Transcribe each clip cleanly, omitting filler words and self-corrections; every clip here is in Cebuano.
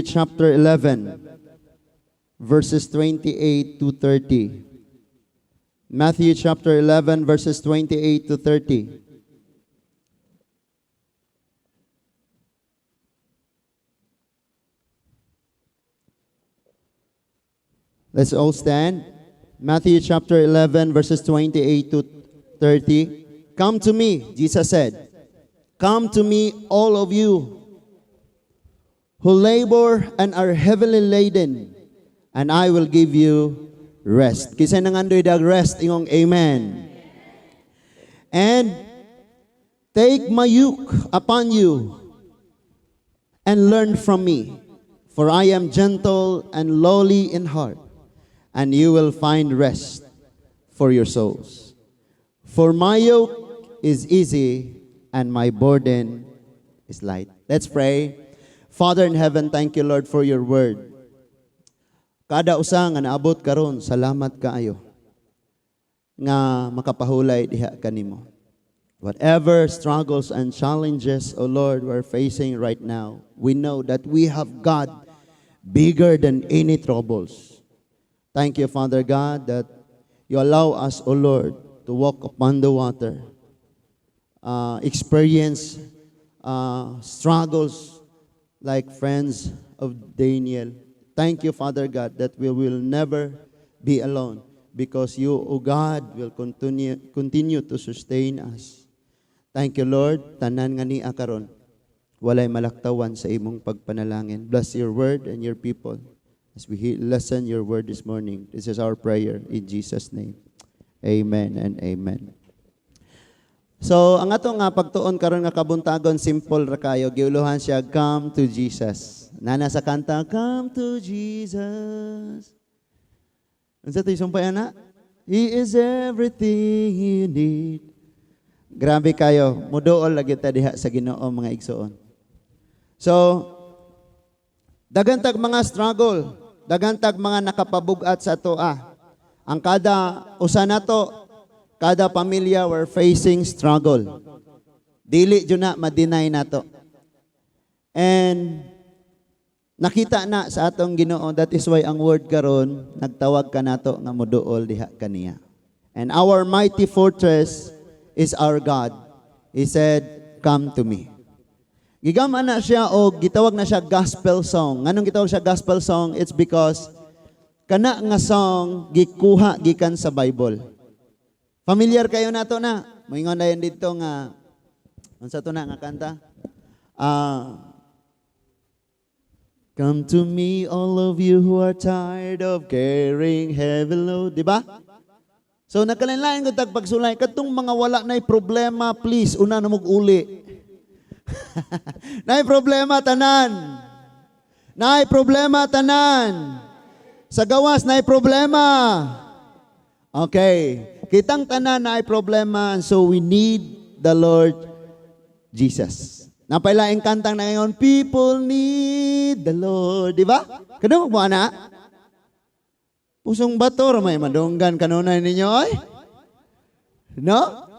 Chapter 11, verses 28 to 30. Matthew chapter 11, verses 28 to 30. Let's all stand. Matthew chapter 11, verses 28 to 30. "Come to me," Jesus said. "Come to me, all of you who labor and are heavily laden, and I will give you rest." Kinsa nangandoy dag rest, ingong amen. "And take my yoke upon you and learn from me, for I am gentle and lowly in heart, and you will find rest for your souls. For my yoke is easy and my burden is light." Let's pray. Father in heaven, thank you, Lord, for your word. Kada usa nga naabot karon, salamat kaayo nga makapahulay diha kanimo. Whatever struggles and challenges, O Lord, we're facing right now, we know that we have God bigger than any troubles. Thank you, Father God, that you allow us, O Lord, to walk upon the water, experience struggles like friends of Daniel. Thank you, Father God, that we will never be alone because you, O God, will continue to sustain us. Thank you, Lord. Tanan nga nia karon, walay malaktawan sa imong pagpanalangin. Bless your word and your people as we listen your word this morning. This is our prayer in Jesus' name. Amen and amen. So, ang ato nga pagtuon karon nga kabuntagon, simple ra kayo. Giuluhan siya, "Come to Jesus." Nana sa kanta, "Come to Jesus." Unsa to'y sumpay ana? "He is everything you need." Grabe kayo, muduol lagi ta diha sa Ginoo, mga igsoon. So, daghan tag mga struggle, daghan tag mga nakapabugat sa atoa. Ang kada usa nato, kada pamilya, we're facing struggle. Dili jud na ma-deny nato. And nakita na sa atong Ginoo, that is why ang word karon nagtawag kanato nga moduol diha kaniya. And our mighty fortress is our God. He said, "Come to me." Gigama na siya o gitawag na siya gospel song. Nganong gitawag siya gospel song? It's because kana nga song gikuha gikan sa Bible. Familiar kayo nato na. Moingon na yun dito nga unsa to na nga kanta? "Come to me, all of you who are tired of carrying heavy load." Di ba? So nakalain-lain ko tag pagsulay katong mga wala na'y problema, please una na mog uli. Naay problema tanan. Naay problema tanan. Sa gawas naay problema. Okay. Kitang tanan naay problema, so we need the Lord Jesus. Napailaing kantang na ngayon, "People need the Lord." Di ba? Kadungog mo ana? Pusong bato, may madunggan kanunay ninyo ay. No?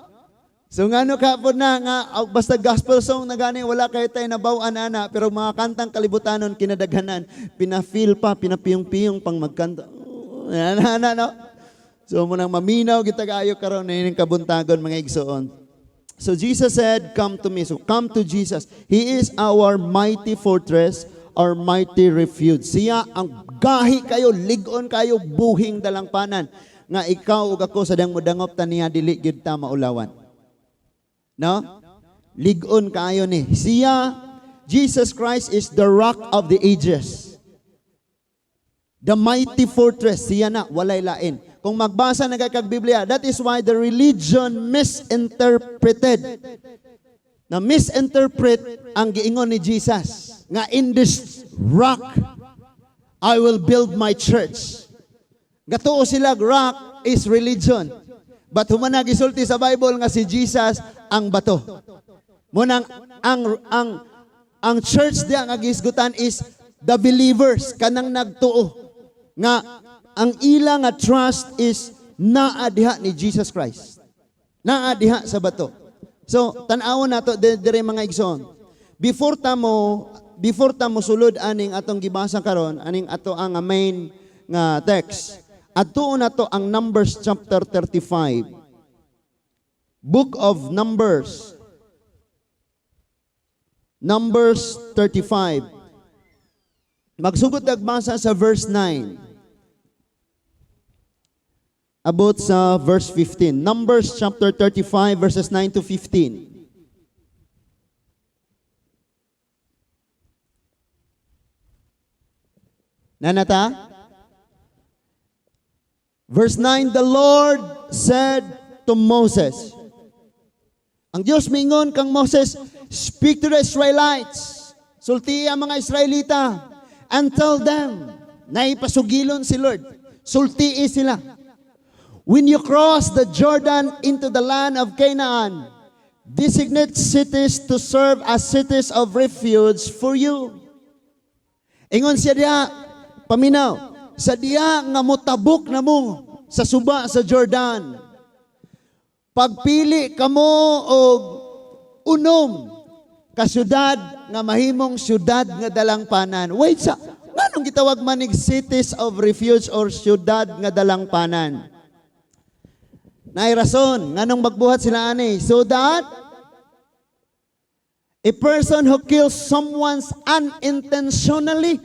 So ngano ka po na nga basta gospel song na gani, wala kayo tayo nabawan ana, pero mga kantang kalibutanon kinadaghanan pina-feel pa, pinapiyong-piyong pang magkanta. Ana ana, no? So munang maminaw kita kaayo karon ining kabuntagon, mga igsoon. So Jesus said, "Come to me." So come to Jesus. He is our mighty fortress, our mighty refuge. Siya ang gahi kayo, lig-on kayo, buhing dalangpanan. Nga ikaw ug ako sa dang modangop ta niya, dili gyud ta maulawan. No? Lig-on kayo ni. Siya, Jesus Christ, is the rock of the ages. The mighty fortress, siya na, walay lain. Kung magbasa na kay kag Biblia, that is why the religion misinterpreted. Na misinterpret ang giingon ni Jesus. Nga "In this rock, I will build my church." Gatuo sila, rock is religion. But human na gisulti sa Bible nga si Jesus ang bato. Munang ang church diya nga gisgutan is the believers, kanang nagtuo nga ang ila nga trust is naa diha ni Jesus Christ. Naa diha sa bato. So tan-awon nato dire, mga igsoon. Before ta mo before ta mosulod aning atong gibasa karon, aning ato ang main nga text. Adtuon nato ang Numbers chapter 35. Book of Numbers. Numbers 35. Magsugod tagbasa sa verse 9. Abot sa verse 15. Numbers chapter 35 verses 9 to 15. Nanata? Verse 9, the Lord said to Moses, ang Diyos mingon kang Moses, "Speak to the Israelites." Sulti ang mga Israelita and tell them, naipasugilon si Lord. Sultii sila. "When you cross the Jordan into the land of Canaan, designate cities to serve as cities of refuge for you." Ingon siya diha, paminaw, sa diya nga motabok na mo sa suba sa Jordan, pagpili kamo og unom ka syudad nga mahimong syudad nga dalangpanan. Wait sa, nganong gitawag manig cities of refuge or syudad nga dalangpanan? Naay rason nganong magbuhat sila ani, so that a person who kills someone unintentionally,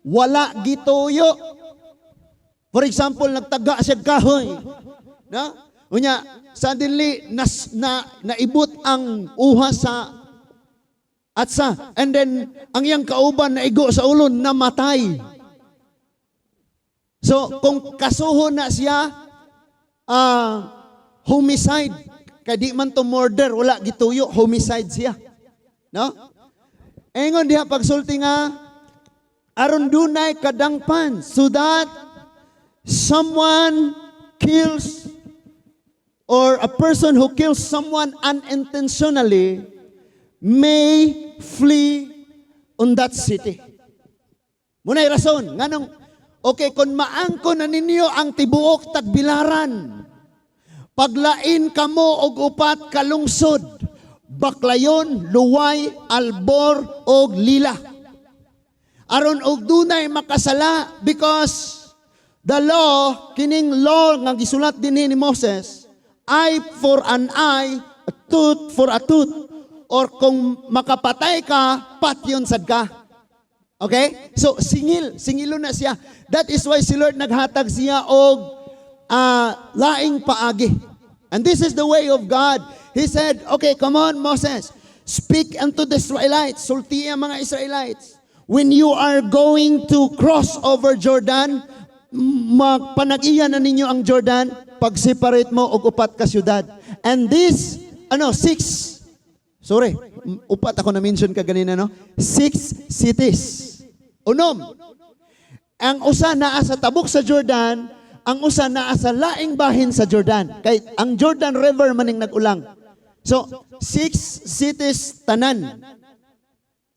wala gituyo. For example, nagtaga siya kahoy. No? Unya, suddenly naibot ang uha sa atsa. And then, ang iyang kauban naigo sa ulo, namatay. So, kung kasuhon na siya, homicide. Kay di man to murder, wala gituyo, homicide siya. No? Ingon diha pagsulti nga, aron dunay kadangpan, so that someone kills or a person who kills someone unintentionally may flee on that city. Muna'y rason, nganong, okay, kung maangko na ninyo ang tibuok Tagbilaran, paglain kamo og upat kalungsod, Baclayon, Loay, Albor, og Lila. Aron og dunay makasala, because the law, kining law nga gisulat dinhi ni Moses, eye for an eye, a tooth for a tooth. Or kung makapatay ka, patyon sad ka. Okay? So, singil. Singilo na siya. That is why si Lord naghatag siya og laing paagi. And this is the way of God. He said, "Okay, come on, Moses. Speak unto the Israelites." Sulti ang mga Israelites. "When you are going to cross over Jordan, magpanag-iya na ninyo ang Jordan, pag-separate mo og upat ka syudad." And this, ano, six, sorry, upat ako na-mention ka ganina, no? Six cities. Unom. Ang usa naa sa tabok sa Jordan, ang usa naa sa laing bahin sa Jordan. Kay ang Jordan River maning nag-ulang. So, six cities tanan.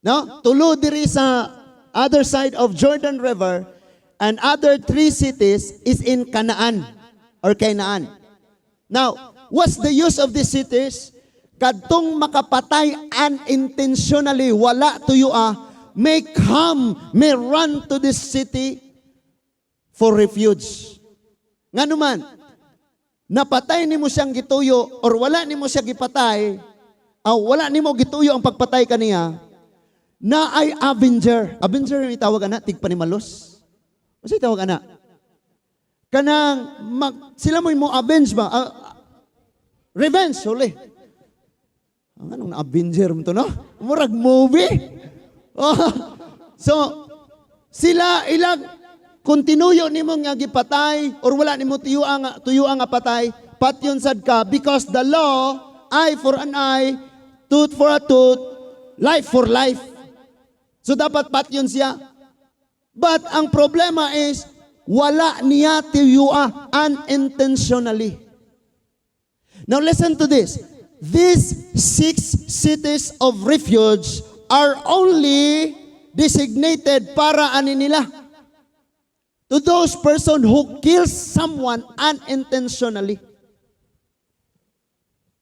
No? Tulo diri sa other side of Jordan River and other three cities is in Canaan or Canaan. Now, what's the use of these cities? Kadtong makapatay unintentionally, wala tuyo may come, may run to this city for refuge. Nga naman, napatay nimo siyang gituyo or wala nimo siya gipatay, aw wala nimo gituyo ang pagpatay kaniya, na ay avenger. Avenger yung itawag ana, tigpanimalos. Ano tawag ana? Kanang sila mo avenge ba? Revenge, huli. Ang anong na-avenger mo to, no? Murag movie. Oh. So, sila ilang kung tinuyo nimo nga gipatay or wala nimo tuyo nga patay, patyon sad ka because the law, eye for an eye, tooth for a tooth, life for life. So dapat patyon siya. But ang problema is wala niya tuyua, unintentionally. Now listen to this. These six cities of refuge are only designated para ani nila? To those person who kills someone unintentionally.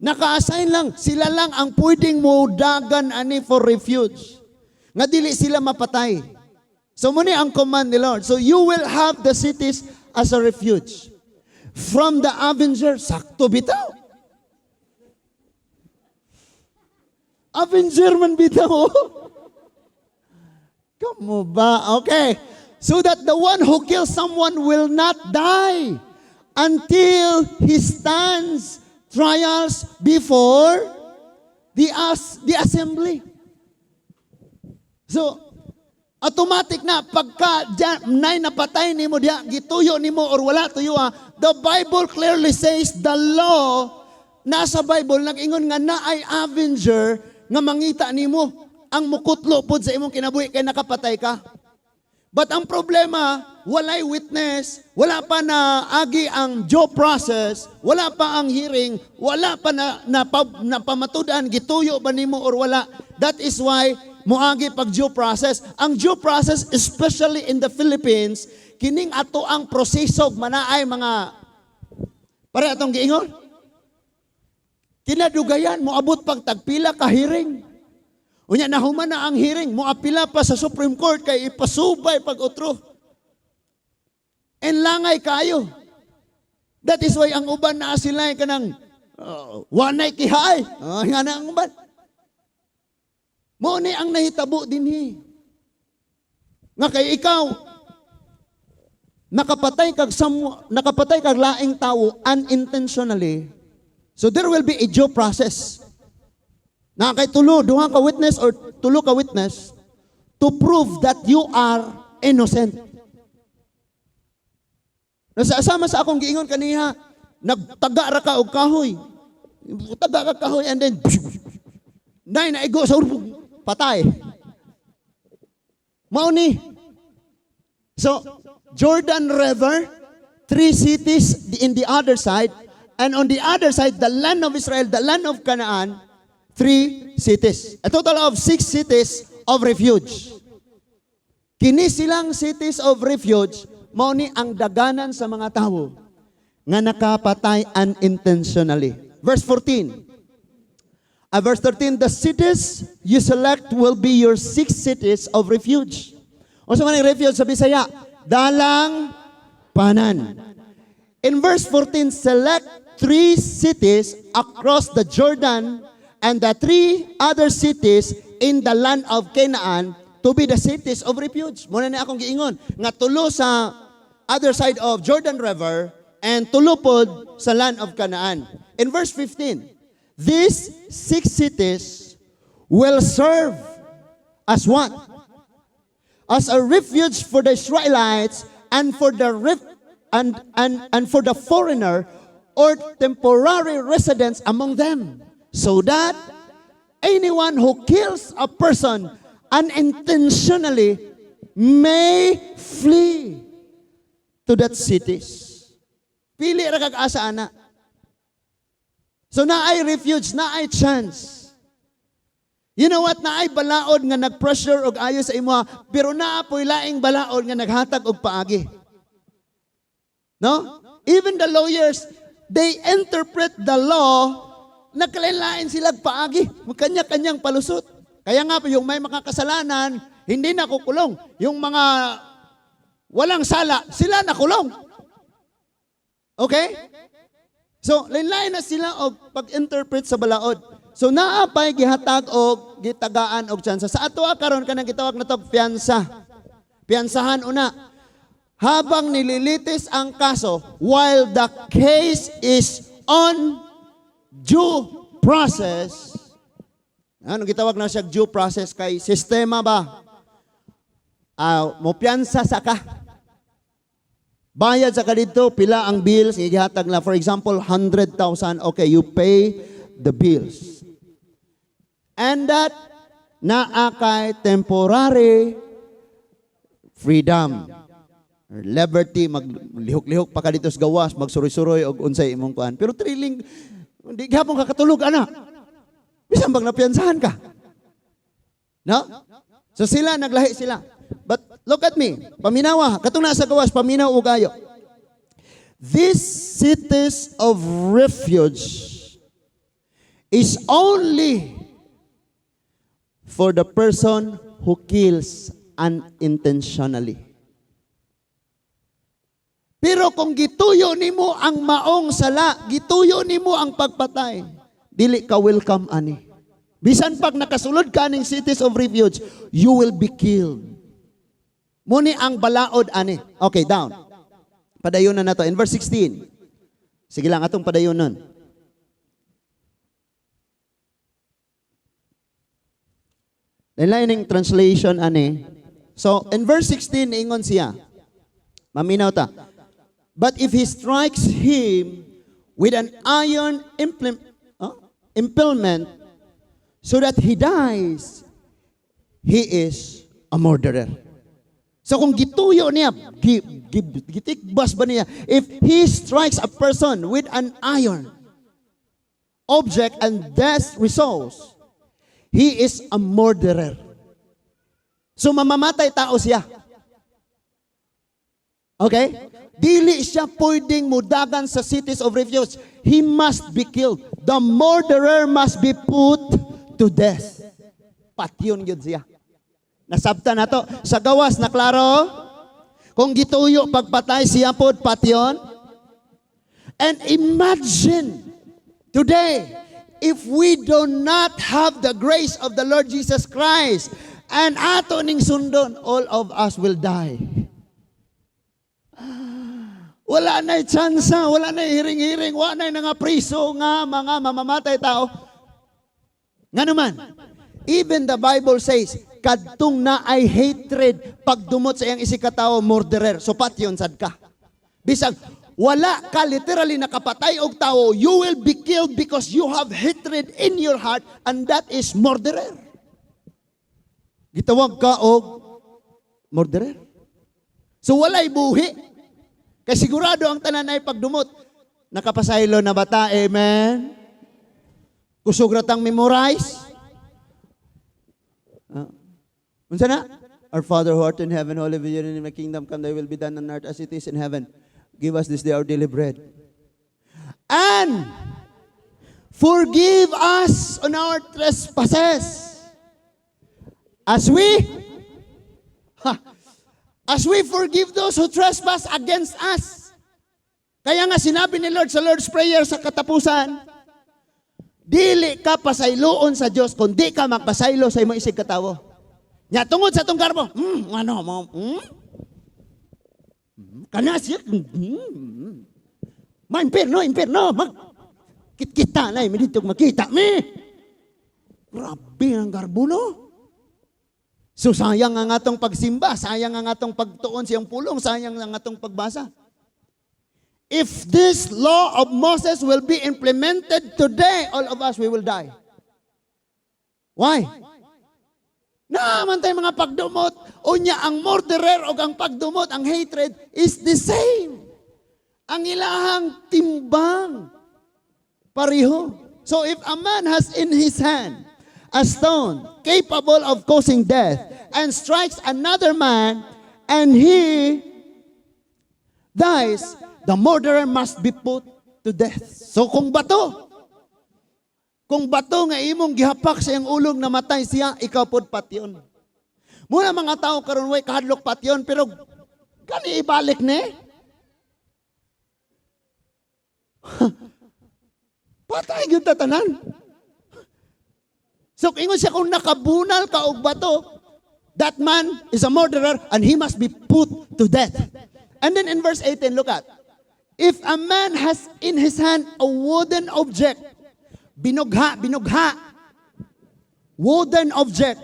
Naka-assign lang, sila lang ang pwedeng mo dagan ani for refuge. Nga dili sila mapatay. So mao ni ang command ni Lord. So you will have the cities as a refuge from the avenger. Sakto bitaw. Avenger man bitaw. Kamo ba? Okay. So that the one who kills someone will not die until he stands trials before the assembly. So, automatic na pagka dyan, nay napatay nimo diya, gituyo nimo or wala tuyo ah, the Bible clearly says the law nasa Bible nag-ingon nga naay avenger nga mangita nimo ang mukutlo pod sa imong kinabuhi kay nakapatay ka. But ang problema, walay witness, wala pa na agi ang due process, wala pa ang hearing, wala pa na pamatud-an gituyo ba nimo or wala. That is why moagi pag due process. Ang due process, especially in the Philippines, kining ato ang proseso manaay mga pare atong giingon. Kinadugayan, moabot pag tagpila ka hearing. Unya nahuman na ang hearing, moapila pa sa Supreme Court kay ipasubay pag otro. And langay kayo. That is why ang uban na sila kanang wanay kihay. Nga na ang uban. Mao ni ang nahitabo dinhi. Nga kay ikaw nakapatay kag laing tawo unintentionally. So there will be a due process. Na kay tulo, duha ka witness or tulo ka witness to prove that you are innocent. Nasa sama sa akong giingon kaniha, nagtaga ra ka og kahoy. Taga ka kahoy and then nay naigo sa ulo, patay. Mao ni. So, Jordan River, three cities in the other side, and on the other side, the land of Israel, the land of Canaan, three cities. A total of six cities of refuge. Kini silang cities of refuge, mao ni ang daganan sa mga tawo nga nakapatay unintentionally. Verse 14. Verse 13, "The cities you select will be your six cities of refuge." Unsa man ang refuge sa Bisaya? Dalang panan. In verse 14, "Select three cities across the Jordan and the three other cities in the land of Canaan to be the cities of refuge." Mao na ni akong giingon nga tulo sa other side of Jordan River and tulo pod sa land of Canaan. In verse 15, "These six cities will serve as what? As a refuge for the Israelites and for the ref- and for the foreigner or temporary residents among them, so that anyone who kills a person unintentionally may flee to that cities." Pili ra kag asa ana. So naay refuge, naay chance. You know what? Naay balaod nga nag-pressure og ayo sa imo, pero naa po'y laing balaod nga naghatag og paagi. No? Even the lawyers, they interpret the law, nagkalain-lain sila paagi. Kanya-kanyang palusot. Kaya nga po, yung may makakasalanan, hindi nakukulong. Yung mga walang sala, sila nakulong. Okay? So, lain-lain na sila og pag-interpret sa balaod. So, naa pay gihatag og gitagaan og tsansa. Sa ato karon kanang gitawag na tog piyansa. Piyansahan una. Habang nililitis ang kaso, while the case is on due process, ano gitawag na siya due process kay sistema ba? Ah, mo piyansa sa ka. Bayad sa ka dito, pila ang bills, gihatag na. For example, 100,000. Okay, you pay the bills. And that naa kay temporary freedom or liberty, maglihok-lihok pa ka dito sa gawas, magsuroy-suroy og unsay imong kuan. Pero thrilling, hindi gihapon ka katulog ana. Bisan bang napiyansahan ka. No? So sila, naglahi sila. But look at me, paminawa, katong nasa gawas, paminaw og ayo. These cities of refuge is only for the person who kills unintentionally. Pero kung gituyo nimo ang maong sala, gituyo nimo ang pagpatay, dili ka welcome ani. Bisan pag nakasulod ka aning cities of refuge, you will be killed. Mao ni ang balaod ani. Okay, down. Padayon na nato. In verse 16. Sige lang, atong padayon nun. Lain ning translation ani. So, in verse 16, ingon siya. Maminaw ta. "But if he strikes him with an iron implement so that he dies, he is a murderer." So kung gituyo niya, gitikbas ba niya, if he strikes a person with an iron object and death results, he is a murderer. So mamamatay tao siya. Okay? Dili siya pwedeng mudagan sa cities of refuge. He must be killed. The murderer must be put to death. Patyon gyud siya. Nasabta na to. Sa gawas, na klaro? Kung gituyo pagpatay siya pod patyon. And imagine today, if we do not have the grace of the Lord Jesus Christ, and ato ning sundon, all of us will die. Wala na tsansa, wala na hiring-hiring, wala na nga priso nga mga mamamatay tao. Nga naman, even the Bible says, kadtong naay hatred, pagdumot sa iyang isig katao, murderer. So patyon sad ka. Bisag wala ka literally nakapatay og tao, you will be killed because you have hatred in your heart, and that is murderer. Gitawag ka og murderer. So walay buhi. Kay sigurado ang tanan ay pagdumot. Nakapasaylo na bata, amen? Kusog ra tang memorize. Unsa na? "Our Father who art in heaven, holy be your name, thy kingdom come, thy will be done on earth as it is in heaven. Give us this day our daily bread. And forgive us on our trespasses as we forgive those who trespass against us." Kaya nga sinabi ni Lord sa Lord's Prayer sa katapusan, dili ka pasayloon sa Dios kung di ka magpasaylo sa imong isig katawo. Nya tungod sa atong garbo, ano mo, kana siya, ma impierno, impierno, mag, kita na, mi dito makita mi. Grabe ang garbo, no? So sayang ang atong pagsimba, sayang ang atong pagtuon siyang pulong, sayang ang atong pagbasa. If this law of Moses will be implemented today, all of us, we will die. Why? Naa man tay mga pagdumot. Unya, ang murderer o ang pagdumot, ang hatred is the same. Ang ilahang timbang. Pareho. So if a man has in his hand a stone capable of causing death and strikes another man and he dies, the murderer must be put to death. So kung bato nga imong gihapak sa iyang ulong, namatay siya, ikaw pod patyon. Mao na mga tao karon way kahadlok patyon, pero kani ibalik ni? Patay gyud ta tanan. So ingon siya, kung nakabunal ka og bato, that man is a murderer and he must be put to death. And then in verse 18, look at. "If a man has in his hand a wooden object," binugha, binugha, wooden object,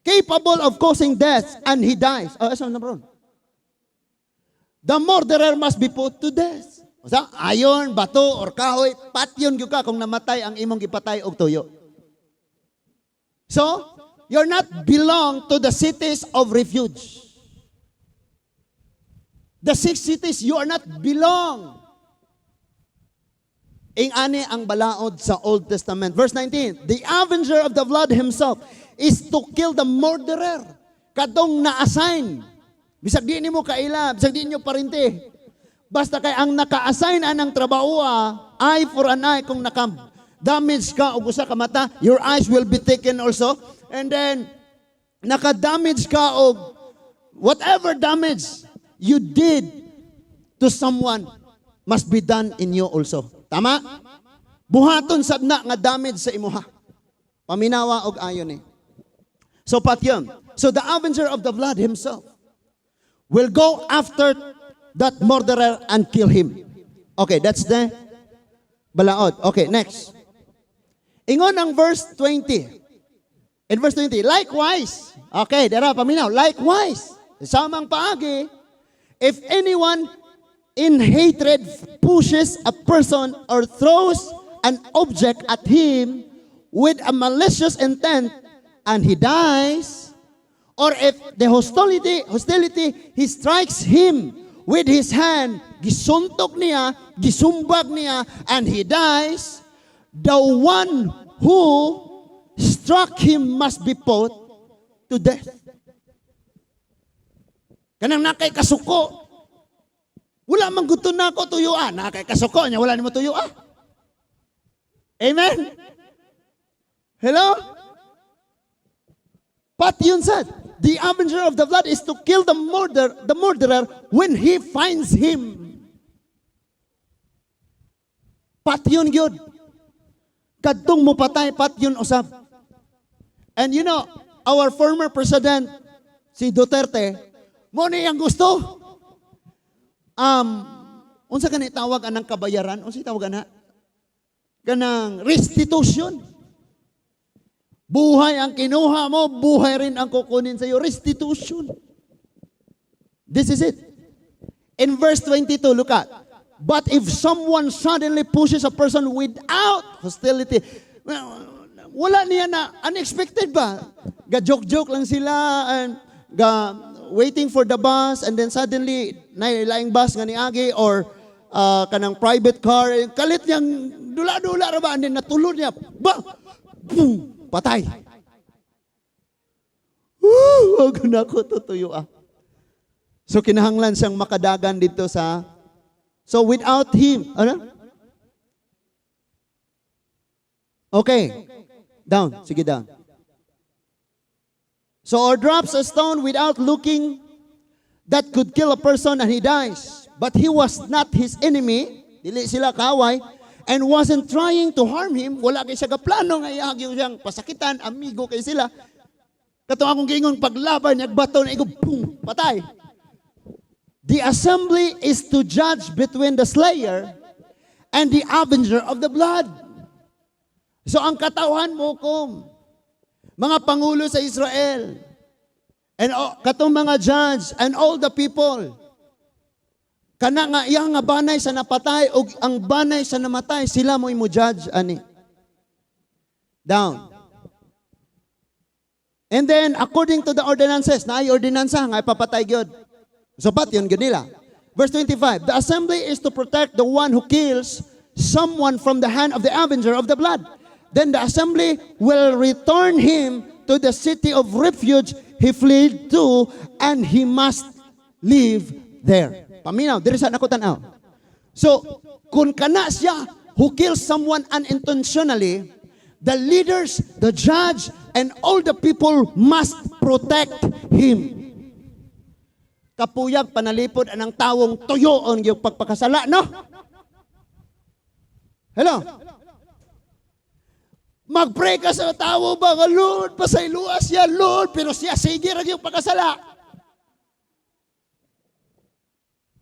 "capable of causing death, and he dies." Oh, asa na bro? "The murderer must be put to death." Sa ayon, bato, or kahoy, patyon gyud ka kung namatay ang imong gipatay og tuyo. So, you're not belong to the cities of refuge. The six cities, you are not belong. Ing-ani ang balaod sa Old Testament. Verse 19, "The avenger of the blood himself is to kill the murderer." Kadtong na-assign. Bisag di nimo kaila, bisag di niyo parente. Basta kay ang naka-assign anang trabaho, eye for an eye, kung Naka-damage ka og usa ka mata, your eyes will be taken also. And then naka-damage ka og whatever damage you did to someone must be done in you also. Tama? Buhaton sab na nga damage sa imuha. Paminawa og ayon ni. So patyon. So the avenger of the blood himself will go after that murderer and kill him. Okay, that's the balaod. Okay, next. Ingon ang verse 20. In verse 20, likewise. Okay, dira paminaw. Likewise. Samang paagi, if anyone in hatred pushes a person or throws an object at him with a malicious intent and he dies, or if the hostility, he strikes him with his hand, gisuntok niya, gisumbag niya, and he dies, the one who struck him must be put to death. Kanang naa kay kasuko. Wala man gusto na ako tuyo ah. Naa kay kasuko niya, wala nimo tuyo ah. Amen? Hello? Patyon sad. The avenger of the blood is to kill the murderer when he finds him. Patyon gyud. Kadtong mo patay, patyon usab. And our former president, si Duterte, mao ni ang gusto. Unsa kani tawag anang kabayaran? Unsa tawag ana? Kanang restitution. Buhay ang kinuha mo, buhay rin ang kukunin sa iyo. Restitution. This is it. In verse 22, look at. But if someone suddenly pushes a person without hostility, well, wala niya na, unexpected ba? Ga joke-joke lang sila and ga waiting for the bus and then suddenly naay laing bus nga niagi or kanang private car, eh, kalit niyang dula-dula ra ba and then natulod niya. Ba! Boom! Patay. Woo! Wag na ko tutuyo ah. So kinahanglan siyang makadagan dito sa. So without him, ano? Okay. Down. Sige, down. So or drops a stone without looking that could kill a person and he dies. But he was not his enemy. Dili sila kaaway. And wasn't trying to harm him. Wala kay siya gaplano nga iyang siyang pasakitan. Amigo kay sila. Katong akong giingon paglaban niya bato na igo, boom, patay. The assembly is to judge between the slayer and the avenger of the blood. So ang katawhan mohukom, mga pangulo sa Israel, and oh, katong mga judge, and all the people, kana nga iya nga banay sa napatay o ang banay sa namatay, sila mo judge ani. Down. And then, according to the ordinances, naay ordinansa nga ipapatay gyud. So patyon gyud nila. Verse 25, the assembly is to protect the one who kills someone from the hand of the avenger of the blood. Then the assembly will return him to the city of refuge he fled to and he must live there. Paminaw, diri sa nako tan-aw. So, kung kana siya who kills someone unintentionally, the leaders, the judge, and all the people must protect him. Kapuyag panalipod anang tawong tuyoon yung pagpakasala, no? Hello? Mag-pray ka sa tawo ba nga, "Lord, pasayloa siya, Lord," pero siya sige ra yung pagkasala.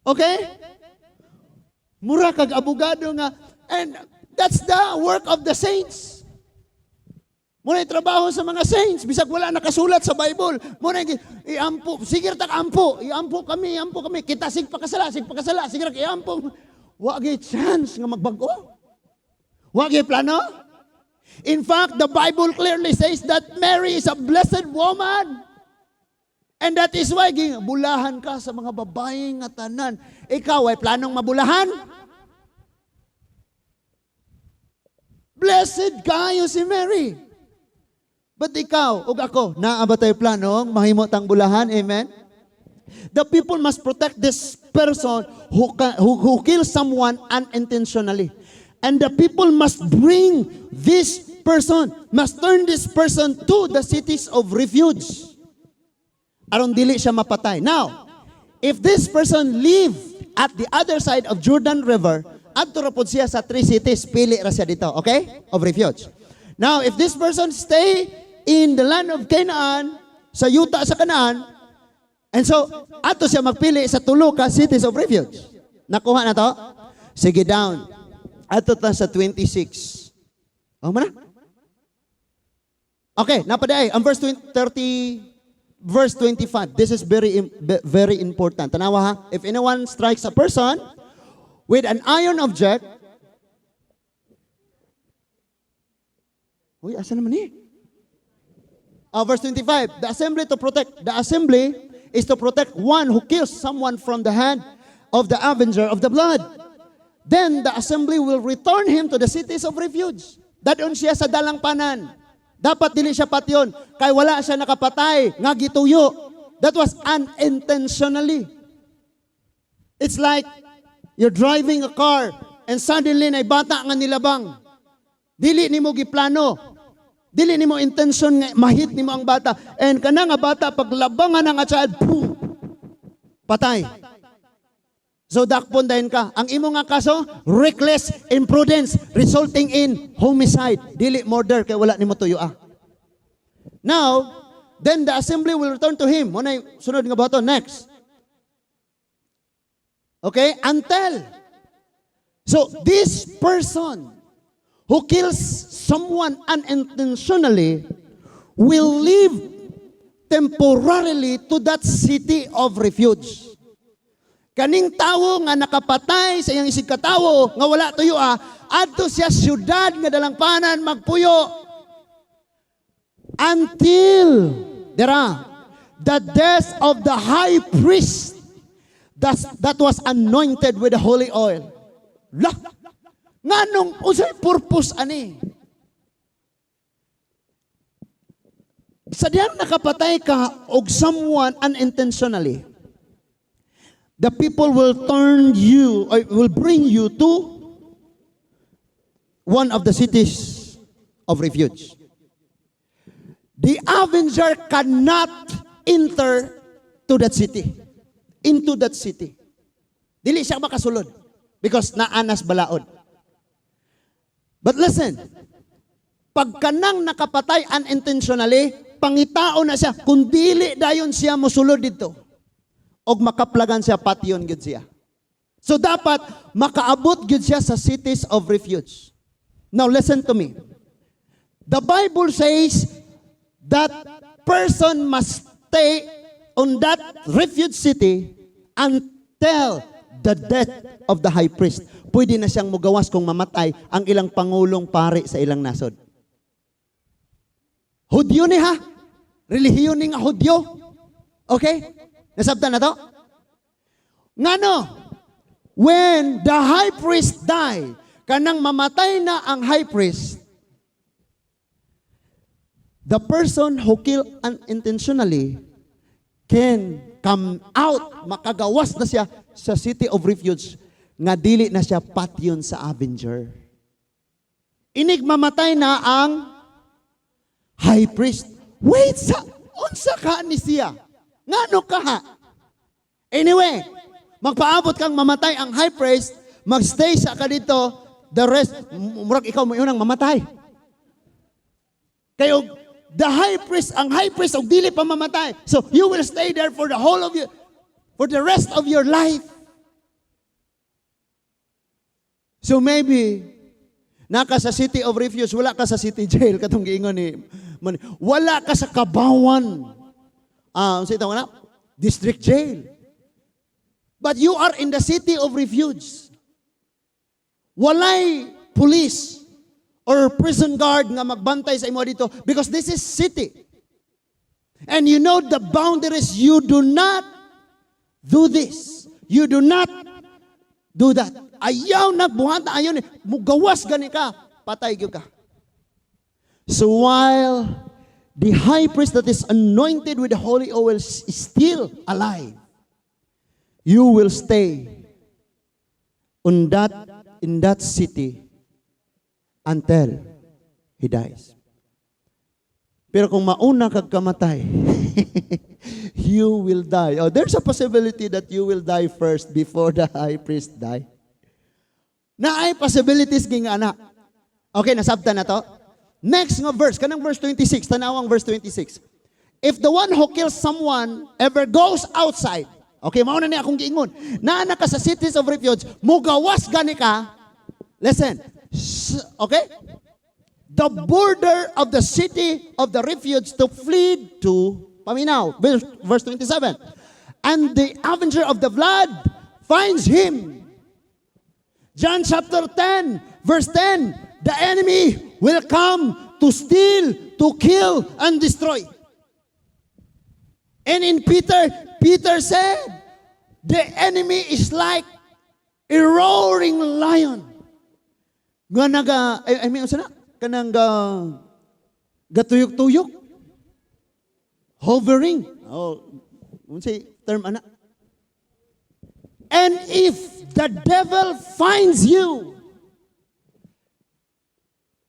Okay? Mura kag abogado nga, and that's the work of the saints. Mao na trabaho sa mga saints, bisag wala nakasulat sa Bible. Mao na iampo, sige ra ampo, iampo kami, iampo kami. Kita sig pakasala, sig pakasala, sige ra iampo. Wa gyud chance nga magbag-o. Wa gyud plano. In fact, the Bible clearly says that Mary is a blessed woman. And that is why bulahan ka sa mga babae nga tanan. Ikaw ay planong mabulahan? Blessed kayo si Mary. But ikaw ug ako, naa ba tayo planong mahimo tang bulahan? Amen? The people must protect this person who kills someone unintentionally. And the people must bring this person, must turn this person to the cities of refuge, aron dili siya mapatay. Now, if this person live at the other side of Jordan River, adto ra pod siya sa three cities, pili ra siya didto, okay? Of refuge. Now, if this person stay in the land of Canaan, sa yuta sa Canaan, and so, adto siya magpili sa tulo ka cities of refuge. Nakuha na to? Sige down. Adto ta sa 26. Oh, mana? Okay, napaday. Ang verse 20, 30, verse 25. This is very important. Tanawa ha. If anyone strikes a person with an iron object. Uy, asa naman eh? Verse 25, the assembly to protect. The assembly is to protect one who kills someone from the hand of the avenger of the blood. Then the assembly will return him to the cities of refuge. Dadon siya sa dalangpanan. Dapat dili siya patyon kay wala siya nakapatay nga gituyo. That was unintentionally. It's like you're driving a car and suddenly nay bata nga nilabang. Dili nimo giplano. Dili nimo intention nga mahit nimo ang bata. And kana nga bata, paglabangan nga child, boom, patay. So dakpon dayon ka. Ang imo nga kaso, reckless imprudence resulting in homicide. Dili murder kay wala nimo tuyo ah. Now, then the assembly will return to him. Mao sunod nga bato next. Okay? Until. So, this person who kills someone unintentionally will live temporarily to that city of refuge. Kaning tawo nga nakapatay sa iyang isig katawo nga wala tuyo ah, adto siya syudad nga dalangpanan magpuyo until dira the death of the high priest that was anointed with the holy oil. La, nganong unsay purpose ani? Sa diyang nakapatay ka og someone unintentionally, the people will turn you or will bring you to one of the cities of refuge. The avenger cannot enter to that city. Into that city. Dili siya makasulod because naanas balaod. But listen, pagkanang nakapatay unintentionally, pangitao na siya, kung dili dayon siya mosulod didto, og makaplagan siya, patyon gyud siya. So dapat makaabot gyud siya sa cities of refuge. Now listen to me. The Bible says that person must stay on that refuge city until the death of the high priest. Pwede na siyang mugawas kung mamatay ang ilang pangulong pari sa ilang nasod. Hudyo ni ha? Relihiyon ni nga Hudyo. Okay? Nasabtan na to? Ngano? When the high priest died, kanang mamatay na ang high priest, the person who killed unintentionally can come out, makagawas na siya sa city of refuge, nga dili na siya patyon sa avenger. Inig mamatay na ang high priest. Wait, sa unsa ka ni siya? Ngano ka ha? Anyway, magpaabot kang mamatay ang high priest, magstay sa ka didto, the rest, murag ikaw mo unang mamatay. Kayo, the high priest, ang high priest, og dili pa mamatay. So, you will stay there for the whole of you, for the rest of your life. So maybe, naka sa city of refuge, wala ka sa city jail, katong giingon ni Man, wala ka sa Kabawan. Ah, uh, wala? District jail. But you are in the city of refuge. Walay police or prison guard nga magbantay sa imo didto because this is city. And you know the boundaries, you do not do this. You do not do that. Ayaw na buhat, ayaw ni mugawas gani ka, patay gyud ka. So while the high priest that is anointed with the holy oil is still alive, you will stay on that in that city Until he dies. Pero kung mauna kag kamatay, you will die. Oh, there's a possibility that you will die first before the high priest die. Naay possibilities ging ana. Okay, nasabtan na to? Next nga verse, kanang verse 26, tanawang verse 26. If the one who kills someone ever goes outside, okay, mao na ni akong giingon, naa na ka sa cities of refuge, mugawas gani ka, listen, okay? The border of the city of the refuge to flee to, paminaw, verse 27. And the avenger of the blood finds him. John chapter 10, verse 10, the enemy will come to steal, to kill, and destroy. And in Peter, Peter said, the enemy is like a roaring lion. Nga naga, I mean, unsa na? Kanang gatuyok-tuyok. Hovering. Oh, unsay term ana? And if the devil finds you,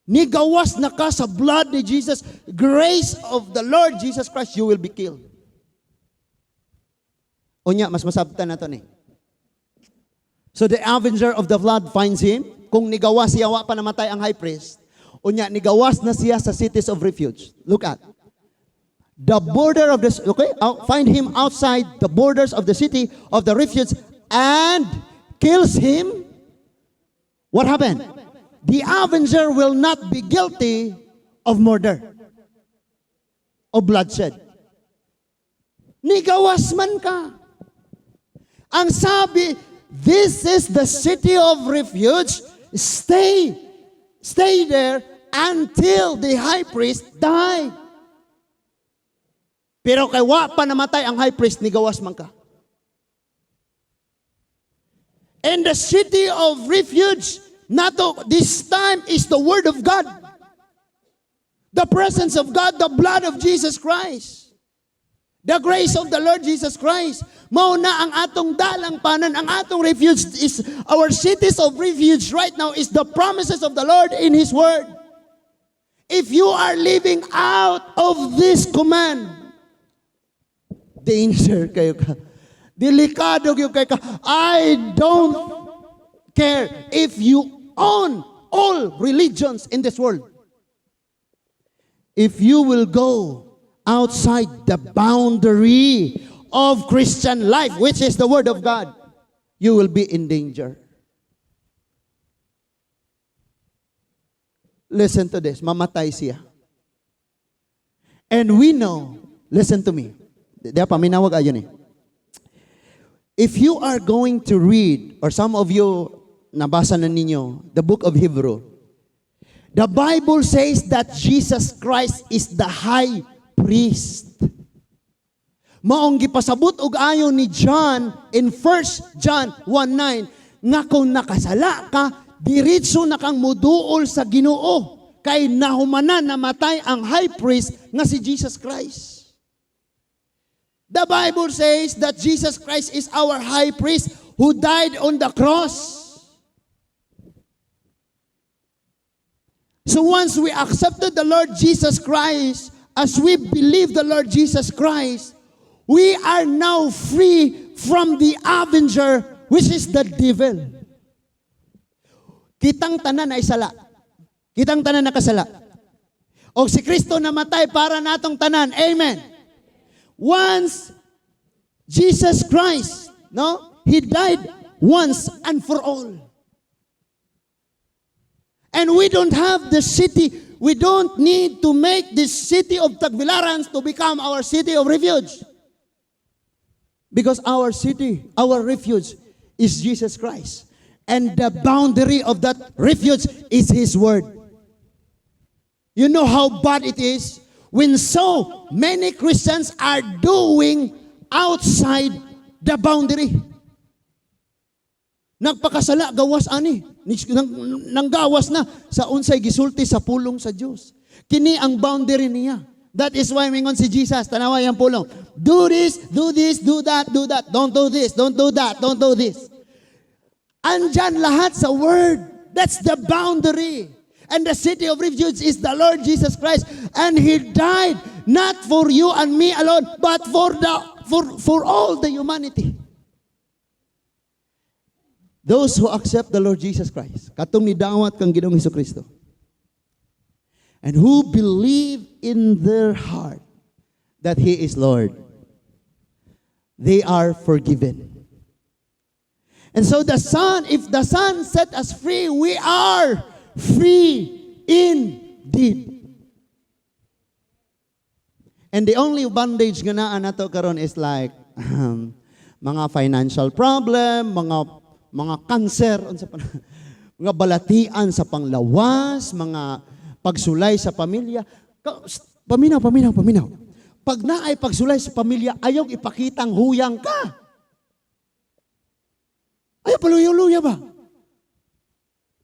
nigawas na ka sa blood ni Jesus, grace of the Lord Jesus Christ, you will be killed. Unya, mas masabtan na to ni. So the avenger of the blood finds him. Kung nigawas siya, wa pa namatay ang high priest. Unya, nigawas na siya sa cities of refuge. Look at the border of this, okay, find him outside the borders of the city of the refuge and kills him. What happened? The avenger will not be guilty of murder, of bloodshed. Nigawas man ka. Ang sabi, this is the city of refuge. Stay. Stay there until the high priest died. Pero kay wa pa namatay ang high priest, nigawas man ka. And the city of refuge, nato, this time is the Word of God. The presence of God, the blood of Jesus Christ. The grace of the Lord Jesus Christ. Mao na ang atong dalangpanan, ang atong refuge is, our cities of refuge right now is the promises of the Lord in His Word. If you are living out of this command, danger kaayo ka. Delikado gyud kaayo ka. I don't care if you own all religions in this world. If you will go outside the boundary of Christian life, which is the Word of God, you will be in danger. Listen to this. Mamatay siya. And we know, listen to me. Diya, paminawag ayon eh. If you are going to read, or some of you, nabasa na ninyo, the book of Hebrew, the Bible says that Jesus Christ is the high priest. Maong gipasabot og ayo ni John in 1 John 1:9 nga kung nakasala ka, diretso na kang muduol sa Ginoo kay nahumanan namatay ang high priest nga si Jesus Christ. The Bible says that Jesus Christ is our high priest who died on the cross. So once we accepted the Lord Jesus Christ, as we believe the Lord Jesus Christ, we are now free from the avenger, which is the devil. Kitang tanan ay sala. Kitang tanan nakasala. O si Kristo namatay para natong tanan. Amen. Once Jesus Christ, no? He died once and for all. And we don't have the city. We don't need to make this city of Tagbilaran to become our city of refuge. Because our city, our refuge is Jesus Christ. And the boundary of that refuge is His Word. You know how bad it is when so many Christians are doing outside the boundary. Nagpakasala, gawas ani. Nanggawas na sa unsay gisulti sa pulong sa Dios. Kini ang boundary niya. That is why mingon si Jesus, tanawa yang pulong. Do this, do this, do that, do that. Don't do this, don't do that, don't do this. Andyan lahat sa Word. That's the boundary. And the city of refuge is the Lord Jesus Christ. And He died not for you and me alone, but for all the humanity. Those who accept the Lord Jesus Christ, katong nidawat kang Ginoong Kristo, and who believe in their heart that He is Lord, they are forgiven. And so the Son, if the Son set us free, we are free indeed. And the only bondage nga naa nato karon is like mga financial problem, mga cancer, unsa pa mga balatian sa panglawas, mga pagsulay sa pamilya. Paminaw, paminaw, paminaw. Pag naay pagsulay sa pamilya, ayaw ipakitang huyang ka. Ayaw paluya-luya ba?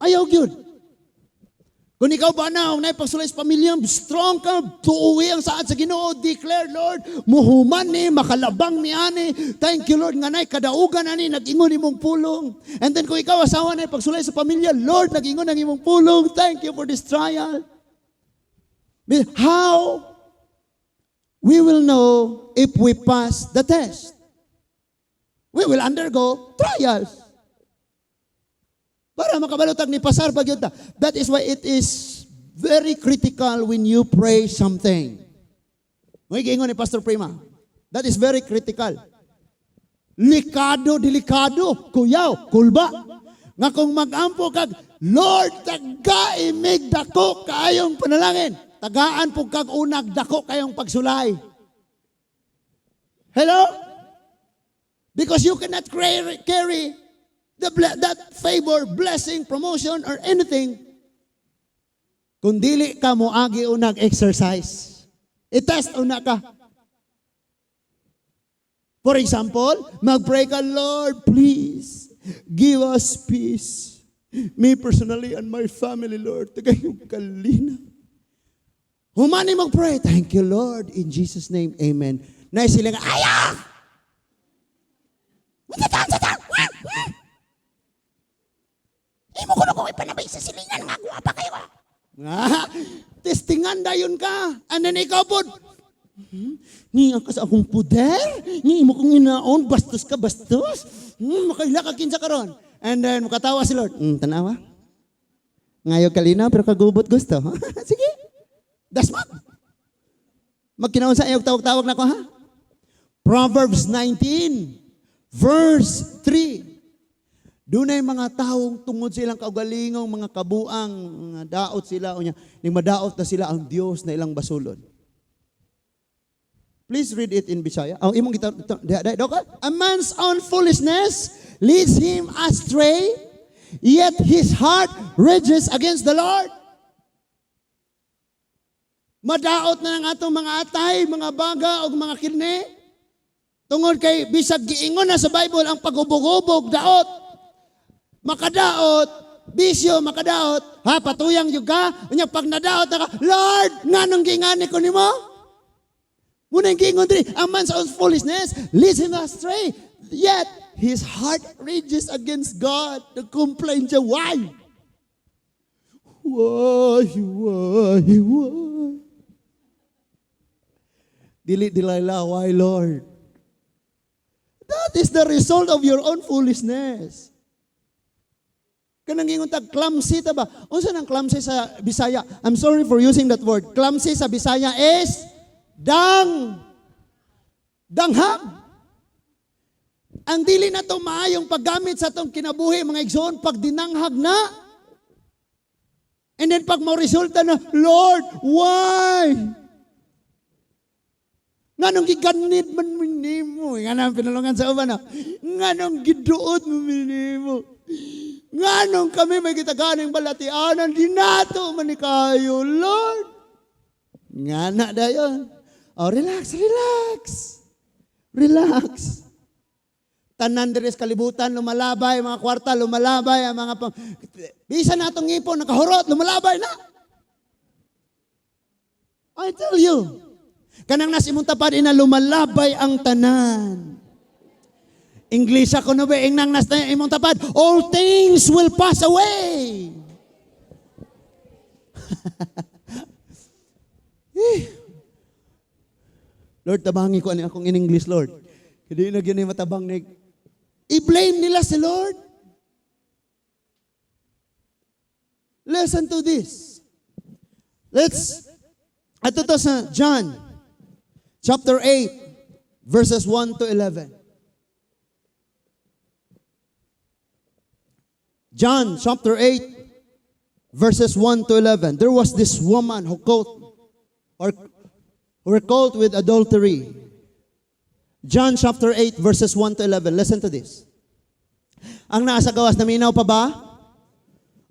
Ayaw gyud. Kung ikaw ba na, kung naay pagsulay sa pamilya, strong ka, tuuwi ang saad sa Ginoo, declare, "Lord, muhuman ni, makalabang mi ani. Thank you, Lord, nga naay kadaugan ani, nag-ingon imong pulong." And then kung ikaw asawa, naay pagsulay sa pamilya, "Lord, nag-ingon ang imong pulong. Thank you for this trial." How we will know if we pass the test? We will undergo trials. Para makabalo tag ni pasar pa gyud ta. That is why it is very critical when you pray something. May giingon ni Pastor Prima. That is very critical. Likado, delikado, kuyaw, kulba. Nga kung mag-ampo kag, "Lord, tagai mig dako kaayong panalangin." Tagaan po kag unag dako kayong pagsulay. Hello? Because you cannot carry that favor, blessing, promotion, or anything kung dili ka mo agi unag exercise. I-test una ka. For example, mag-pray ka, "Lord, please, give us peace. Me personally and my family, Lord, tagai og kalinaw." Humani mag-pray, "Thank you, Lord. In Jesus' name, amen." Na sila nga, "Aya! Wala sa ta! Imo ko na kung ipanabay sa silingan nga guwapa kayo ah." Ah, testingan dayon ka. And then ikaw po, "Ni ka sa akong puder? Ni imo kong inaon, bastos ka, bastos. Makaila ka kinsa karon." And then makatawa si Lord. Tanawa. Ngayo kalinaw pero kagubot gusto. Sige. Dasmag. Magkinaon sa iyong tawag-tawag na ko ha. Proverbs 19 verse 3. Dunay mga taong tungod sa ilang kaugalingong mga kabuang, mga daot sila unya ning madaot na sila ang Dios na ilang basulon. Please read it in Bisaya. Oh, imong kita di, di, do ka? A man's own foolishness leads him astray, yet his heart rages against the Lord. Madaot na ang atong mga atay, mga baga o mga kirne. Tungod kay bisag giingon na sa Bible ang pagubog-ubog daot. Makadaot, bisyo makadaot, ha, patuyang jud ka, unya pag nadaot na ka, "Lord, nganong gingani ko nimo?" Muna yung giingon diri, a man's own foolishness leads him astray. Yet, his heart rages against God. Nag-complain siya, why? Why? Dili Delilah, why, Lord? That is the result of your own foolishness. Kanang ingon tag clumsy ta ba? Unsa nang clumsy sa Bisaya? I'm sorry for using that word. Clumsy sa Bisaya is danghag. Ang dili na to maayong paggamit sa atong kinabuhi, mga igsoon, pag dinanghag na. And then pag mo resulta na, "Lord, why? Nganong giganid man mi nimo?" Nga nang pinulungan sa uban, no? "Nganong giduot mo mi nimo? Nganong kami may gitaganing balatianan, di nato man ni kayo, Lord?" Nga na dayon. Oh, relax, relax. Relax. Tanan diri sa kalibutan lumalabay, mga kwarta lumalabay, ang mga pang... Bisan natong ngipon nakahurot, lumalabay na. I tell you. Kanang nas imong tapad ina lumalabay ang tanan. English ako no ba ingnang nas imong tapad, all things will pass away. Eh. Lord, tabangi ko ani akong in English, Lord. Hindi na gyud matabang ni. I-blame nila si Lord. Listen to this. Let's, ato to sa John, chapter 8, verses 1 to 11. John chapter 8, verses 1 to 11. There was this woman who caught or were caught with adultery. John chapter 8, verses 1 to 11. Listen to this. Ang nasa gawas, naminaw pa ba?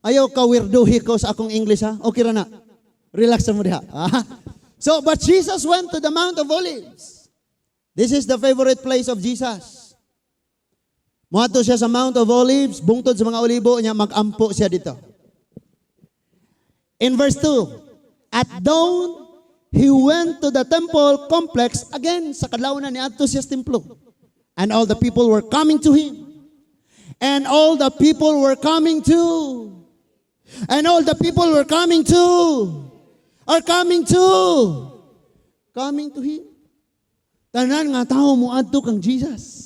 Ayaw ka weirdohi ko sa akong English, ha? Okay ra na. Relax mo diha. So, but Jesus went to the Mount of Olives. This is the favorite place of Jesus. Muadto siya sa Mount of Olives, bungtod sa mga olibo niya, magampo siya dito. In verse 2, at dawn, he went to the temple complex again. Sa kadlawon na niadto siya sa templo. And all the people were coming to him. And all the people were coming to. And all the people were coming to. Are coming to. Coming to him. Tanan nga tao mo adto kang Jesus.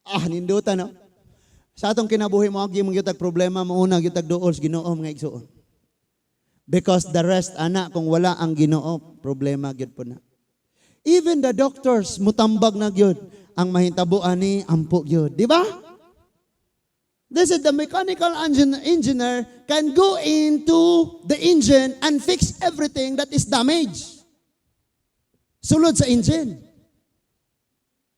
Ah, ninduta, no? Sa atong kinabuhi mo agi mong gyud problema, mauna gyud duol sa Ginoo, mga igsuon. Because the rest ana, kung wala ang Ginoo, problema gyud po na. Even the doctors mutambag na gyud ang mahitabo ani, ampo gyud, di ba? This is the mechanical engineer can go into the engine and fix everything that is damaged. Sulod sa engine.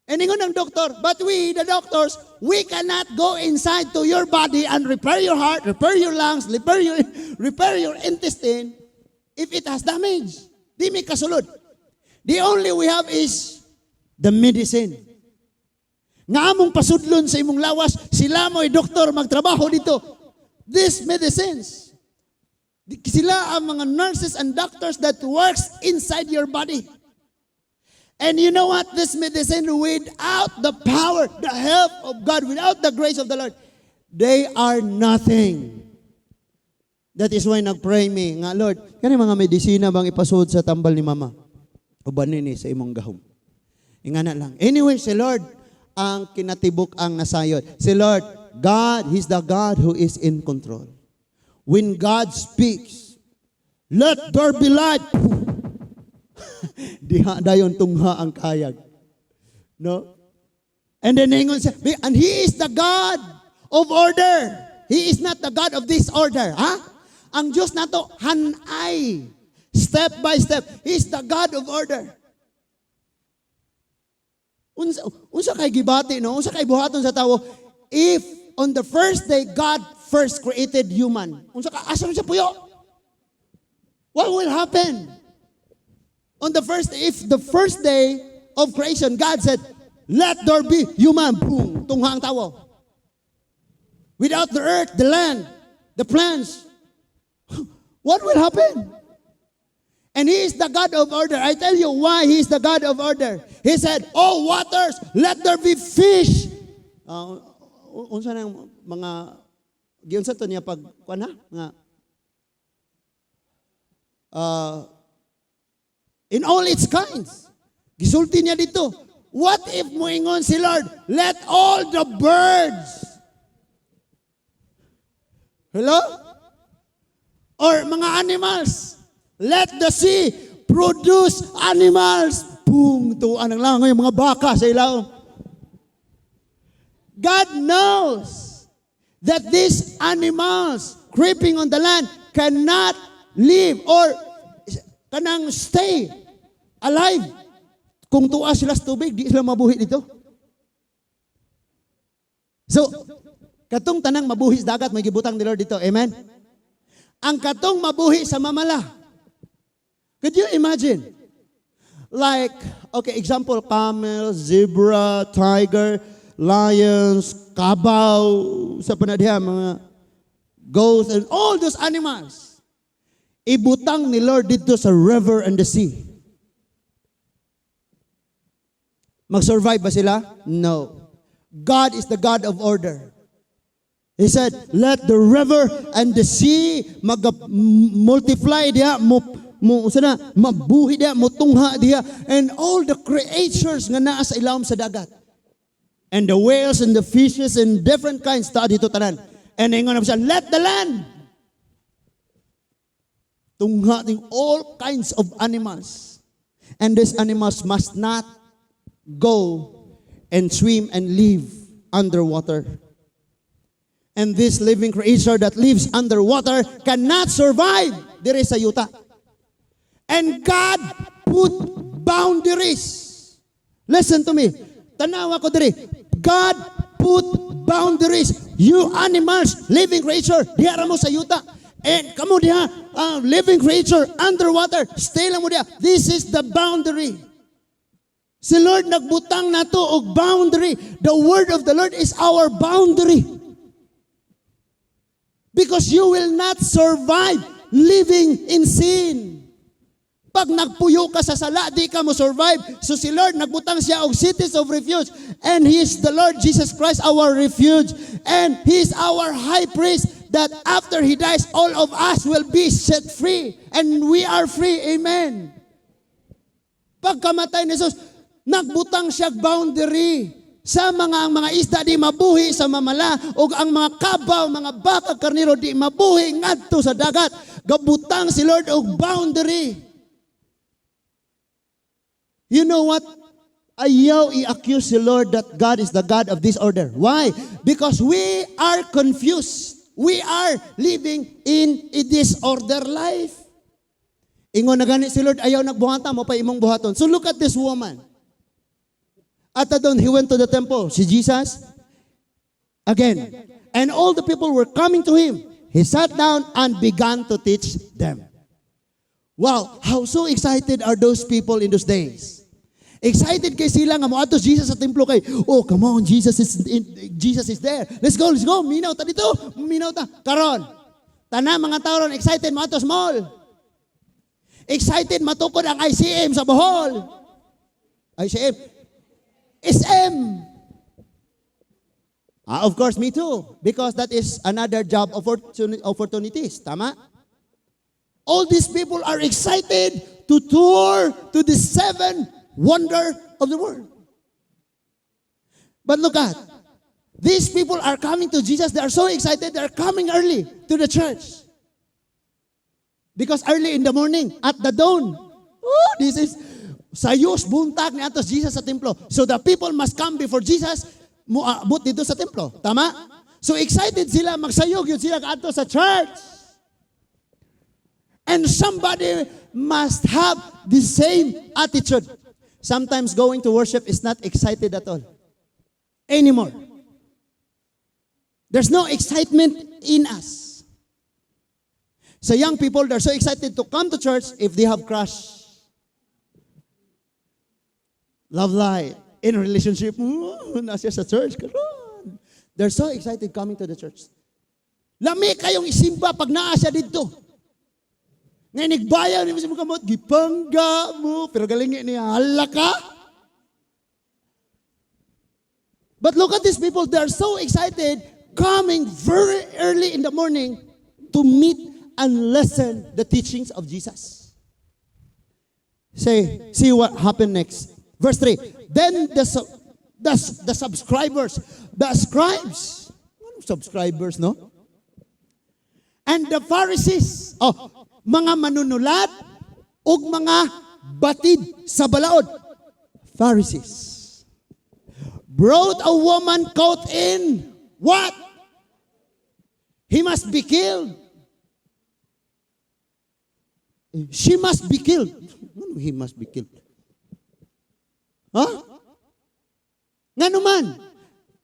And ingon ng doktor, but we, the doctors, we cannot go inside to your body and repair your heart, repair your lungs, repair your intestine if it has damage. Di mi kasulod. The only we have is the medicine. Nga among pasudlon sa imong lawas, sila mo'y doktor magtrabaho dito. These medicines. Sila ang mga nurses and doctors that works inside your body. And you know what? This medicine, without the power, the help of God, without the grace of the Lord, they are nothing. That is why nag-pray me nga, "Lord, kani mga medisina bang ipasud sa tambal ni Mama? Ubanin ni sa imong gahom." Ingana lang. Anyway, si Lord, ang kinatibuk ang nasayod. Si Lord, God, He's the God who is in control. When God speaks, "Let there be light." Diha dayon tungha ang kayag. No? And then ingon siya, and He is the God of order. He is not the God of disorder. Ha? Ang Diyos nato, hanay. Step by step. He is the God of order. Unsa kay gibati, no? Unsa kay buhaton sa tawo if on the first day God first created human? Unsa ka asa man siya puyo? What will happen? On the first if the first day of creation God said, "Let there be human." Boom, tungha ang tawo. Without the earth, the land, the plants, what will happen? And He is the God of order. I tell you why He is the God of order. He said, "Oh waters, let there be fish." Unsa nang mga giunsa to niya pag kuan ha nga in all its kinds. Gisulti niya dito. What if muingon si Lord, "Let all the birds." Hello? Or mga animals. "Let the sea produce animals." Boom, tuan ang lang yung mga baka sa ilaw. God knows that these animals creeping on the land cannot live or kanang stay alive. Kung tuwa sila sa tubig, di sila mabuhi dito. So, katong tanang mabuhi sa dagat, may gibutang ni Lord dito. Amen? Ang katong mabuhi sa mamala. Could you imagine? Like, okay, example, camel, zebra, tiger, lions, kabaw, sa panadiha, mga goats, and all those animals. Ibutang ni Lord dito sa river and the sea. Mag-survive ba sila? No. God is the God of order. He said, "Let the river and the sea mag multiply diha, mo sana mabuhi diha, mutungha diha, and all the creatures nga naa sa ilawom sa dagat. And the whales and the fishes and different kinds ta dito tanan." And ingon siya, "Let the land tungha ting all kinds of animals." And these animals must not go and swim and live underwater. And this living creature that lives underwater cannot survive diri sa yuta. And God put boundaries. Listen to me. Tanawa ko diri. God put boundaries. You animals, living creature, diha ra mo sa yuta. And kamo diha, living creature underwater, stay lang mo diha. This is the boundary. Si Lord nagbutang nato og boundary. The word of the Lord is our boundary. Because you will not survive living in sin. Pag nagpuyo ka sa sala, di ka mo survive. So si Lord, nagbutang siya og cities of refuge. And He is the Lord Jesus Christ, our refuge. And He is our high priest that after He dies, all of us will be set free. And we are free. Amen. Pagkamatay ni Jesus, nagbutang siya boundary sa mga ang mga isda di mabuhi sa mamala ug ang mga kabaw, mga baka, karnero di mabuhi ngadto sa dagat. Gabutang si Lord og boundary. You know what? Ayaw i-accuse si Lord that God is the God of disorder. Why? Because we are confused. We are living in a disorder life. Ingon na gani si Lord, ayaw nagbuhata mo pa imong buhaton. So look at this woman. At doon, he went to the temple. Si Jesus, again. And all the people were coming to him. He sat down and began to teach them. Wow, how so excited are those people in those days? Excited kay sila nga moadto si Jesus sa templo kay, "Oh, come on, Jesus is there. Let's go, let's go. Minaw ta dito. Minaw ta." Karon, tanan mga tao ron excited moadto sa mall. Excited matukod ang ICM sa Bohol. ICM. SM. Ah, of course, me too. Because that is another job opportunities. Tama? All these people are excited to tour to the seven wonder of the world. But look at, these people are coming to Jesus. They are so excited. They are coming early to the church. Because early in the morning, at the dawn, oh, this is sayos buntag ni ato Jesus sa templo. So the people must come before Jesus moabot dito sa templo. Tama? So excited sila, magsayog yun sila kaadto sa church. And somebody must have the same attitude. Sometimes going to worship is not excited at all anymore. There's no excitement in us. So young people, they're so excited to come to church if they have crush. Love life. In a relationship, nasa sa church. Karon. They're so excited coming to the church. Lami kayong isimba pag naa siya dito. Ngayon, nigbayaw ni mo sa mga kamot, gipangga mo, pero galing niya, hala ka. But look at these people, they are so excited coming very early in the morning to meet and listen the teachings of Jesus. Say, see what happened next. Verse 3. Then the subscribers, the scribes, ano subscribers, no? And the Pharisees, oh, mga manunulat ug mga batid sa balaod. Pharisees brought a woman caught in what? He must be killed. She must be killed. Ano he must be killed? Huh? Ngano man,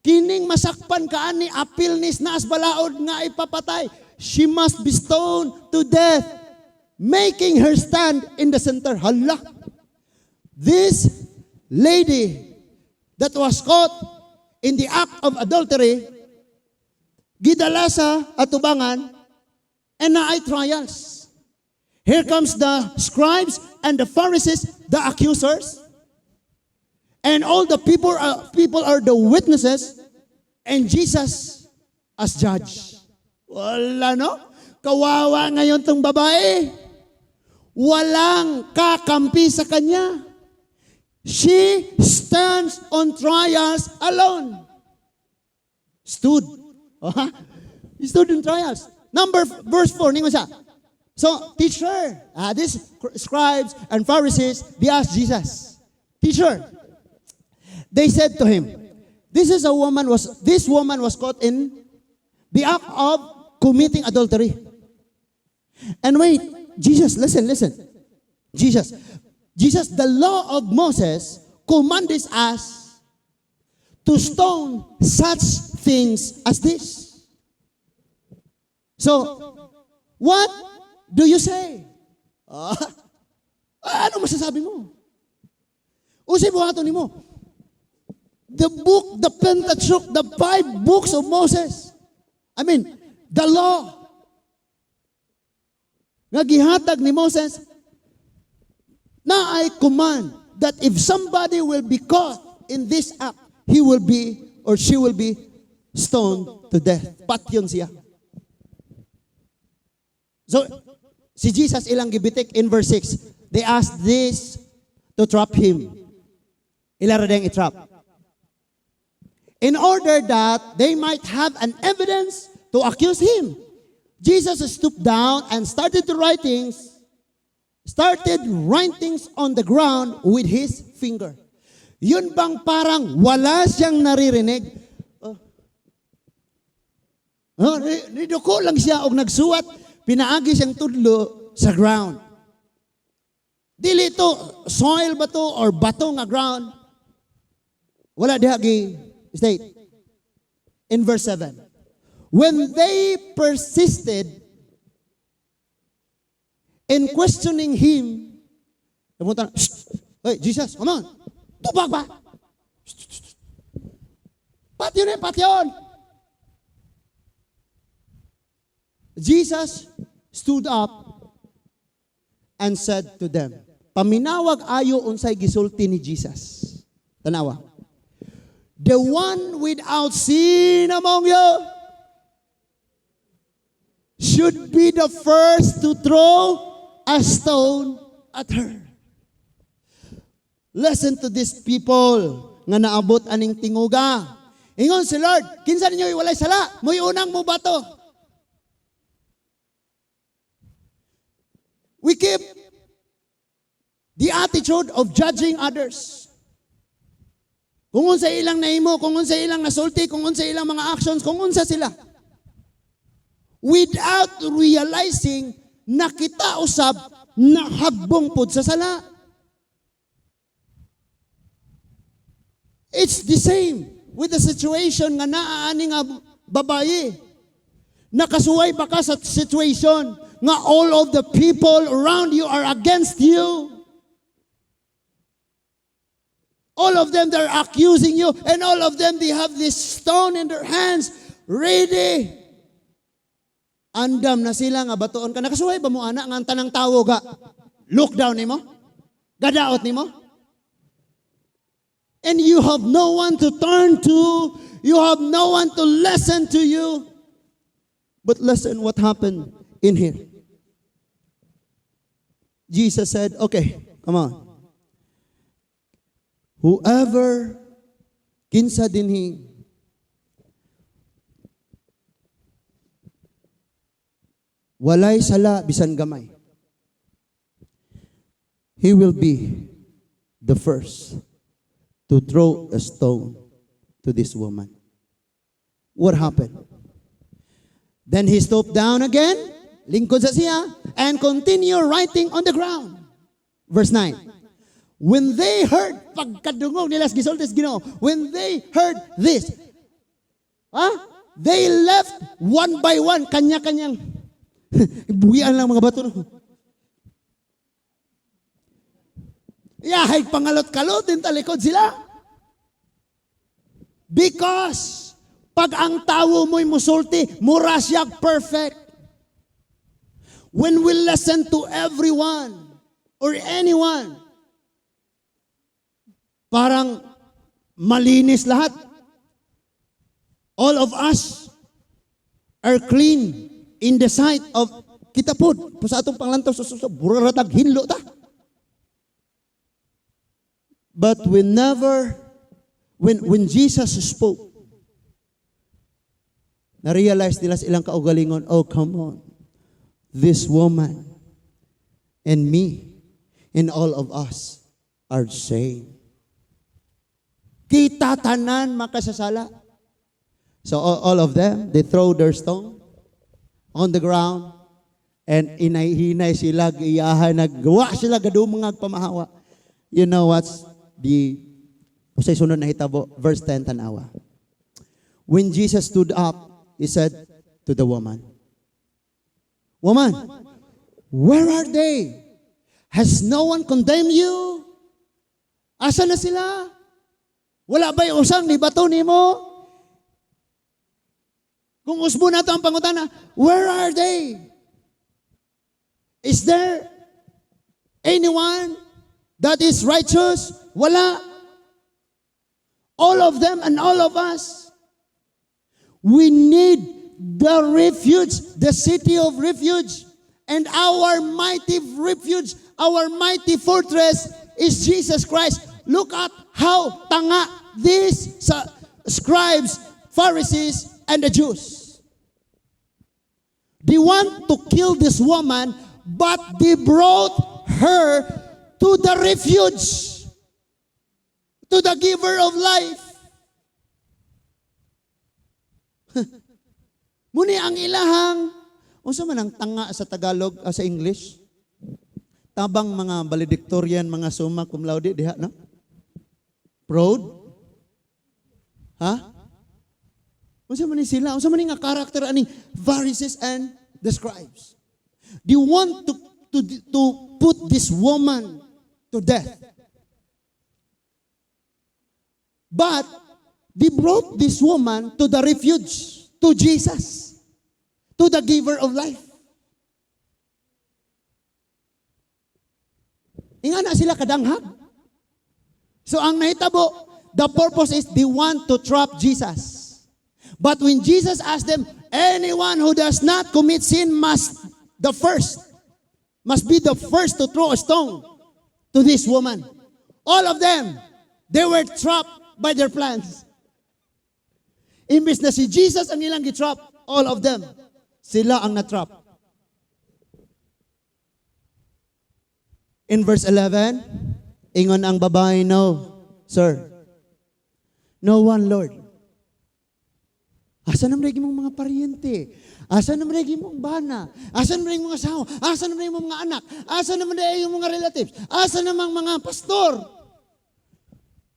kining masakpan kaani apil nis naas balaod nga ipapatay. She must be stoned to death, making her stand in the center. Hala. This lady that was caught in the act of adultery, gidala sa atubangan, and naay trials. Here comes the scribes and the Pharisees, the accusers, and all the people are the witnesses, and Jesus As judge. Wala, no? Kawawa ngayon tong babae. Walang kakampi sa kanya. She stands on trials alone. Stood. Oh, ha? Stood on trials. Number, verse 4, ningon siya. So, "Teacher," these scribes and Pharisees, they asked Jesus, "Teacher," they said to him, "this woman was caught in the act of committing adultery." And wait, Jesus, listen, listen. Jesus, Jesus, "The law of Moses commanded us to stone such things as this. So, what do you say?" Ah, ano masasabi mo? Unsay buhaton nimo? The book, the Pentateuch, the five books of Moses. I mean, the law nga gihatag ni Moses na I command that if somebody will be caught in this act, he will be or she will be stoned to death. Patyon siya. So, si Jesus ilang gibitik in verse 6. They asked this to trap him. Ila ra ding i-trap. In order that they might have an evidence to accuse him. Jesus stooped down and started writings on the ground with his finger. Yun bang parang wala siyang naririnig? Oh. Oh, niduko lang siya og nagsuwat, pinaagi siyang tudlo sa ground. Dili to soil ba to or bato nga ground? Wala diha gi state. In verse 7. When they persisted in questioning him, pumunta na, "Shh! Hey, Jesus, come on. Tubag ba? Shh, shh, shh. Patyon eh, patyon." Jesus stood up and said to them, paminawag ayo unsay gisulti ni Jesus. Tanawa. "The one without sin among you should be the first to throw a stone at her." Listen to these people nga naabot aning tinguga. Ingon si Lord, "Kinsa ninyo walay sala, mo'y unang mo bato." We keep the attitude of judging others. Kung unsa ilang nahimo, kung unsa ilang nasulti, kung unsa ilang mga actions, kung unsa sila. Without realizing na kita usab nahagbong pod sa sala. It's the same with the situation nga naa ani nga babaye. Nakasuway ba ka sa situation nga all of the people around you are against you? All of them, they're accusing you, and all of them, they have this stone in their hands, ready. Andam na sila nga batuon ka. Nakasuway ba mo ana nga ang tanang tawo ga look down nimo? Gadaot nimo? And you have no one to turn to. You have no one to listen to you. But listen what happened in here. Jesus said, "Okay, come on. Whoever kinsa dinhi walay sala bisan gamay, he will be the first to throw a stone to this woman." What happened? Then he stooped down again, lingkod sa siya, and continue writing on the ground. Verse 9. When they heard, pagkadungog nila sa gisulti sa Ginoo, when they heard this, ha? They left one by one, kanya-kanyang, buwian lang mga bato. No? Yahay, pangalot-kalot din talikod sila. Because, pag ang tawo mo'y musulti, mura siya perfect. When we listen to everyone or anyone, parang malinis lahat. All of us. Are clean in the sight of kita pod sa atong panglantaw sa buratag hinlo ta. But we never when Jesus spoke, na-realize nila sa ilang kaugalingon, "Oh, come on. This woman and me and all of us are the same. Kita tanan makasasala." So all of them, they throw their stone on the ground and inay-hinay sila, iyahan, naggawa sila, gadumang pamahawa. You know what's the usay sunod na hitabo? Verse 10, tanawa. When Jesus stood up, he said to the woman, "Woman, where are they? Has no one condemned you? Asa na sila? Wala ba'y usang nibato nimo?" Kung usbo na to ang pangutana, where are they? Is there anyone that is righteous? Wala. All of them and all of us. We need the refuge, the city of refuge. And our mighty refuge, our mighty fortress is Jesus Christ. Look at how tanga these scribes, Pharisees, and the Jews. They want to kill this woman, but they brought her to the refuge, to the giver of life. Muni ang ilahang, unsa man ang tanga sa Tagalog, sa English? Tabang mga valedictorian, mga summa cum laude, diha, no? Proud? Ha? Unsa man ni sila? Unsa man ni nga karakter aning Pharisees and the scribes? They want to put this woman to death. But they brought this woman to the refuge, to Jesus, to the giver of life. Ingana sila kadanghag. So ang nahitabo, the purpose is they want to trap Jesus. But when Jesus asked them, "Anyone who does not commit sin must be the first to throw a stone to this woman." All of them, they were trapped by their plans. Imbes na si Jesus ang ilang gitrap, all of them, sila ang natrap. In verse 11, ingon ang babae, "No, sir. No one, Lord." Asa naman lagi mong mga paryente? Asa naman lagi mong bana? Asa naman lagi mong asawa? Asa naman lagi mong mga anak? Asa naman lagi mong mga relatives? Asa naman mga pastor?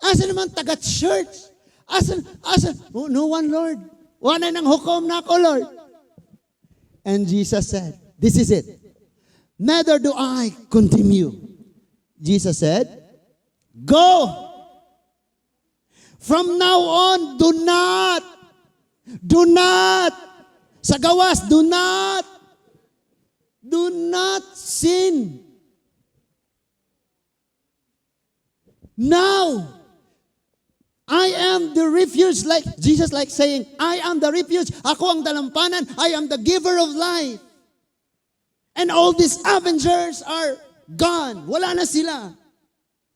Asa naman taga-church? Asa, asa? "Oh, no one, Lord. Wala nang hukom na ako, Lord." And Jesus said, this is it, "Neither do I condemn you." Jesus said, "Go. From now on, do not, do not, sa gawas, do not, do not sin." Now, I am the refuge, like Jesus like saying, "I am the refuge, ako ang dalampanan, I am the giver of life. And all these avengers are gone. Wala na sila.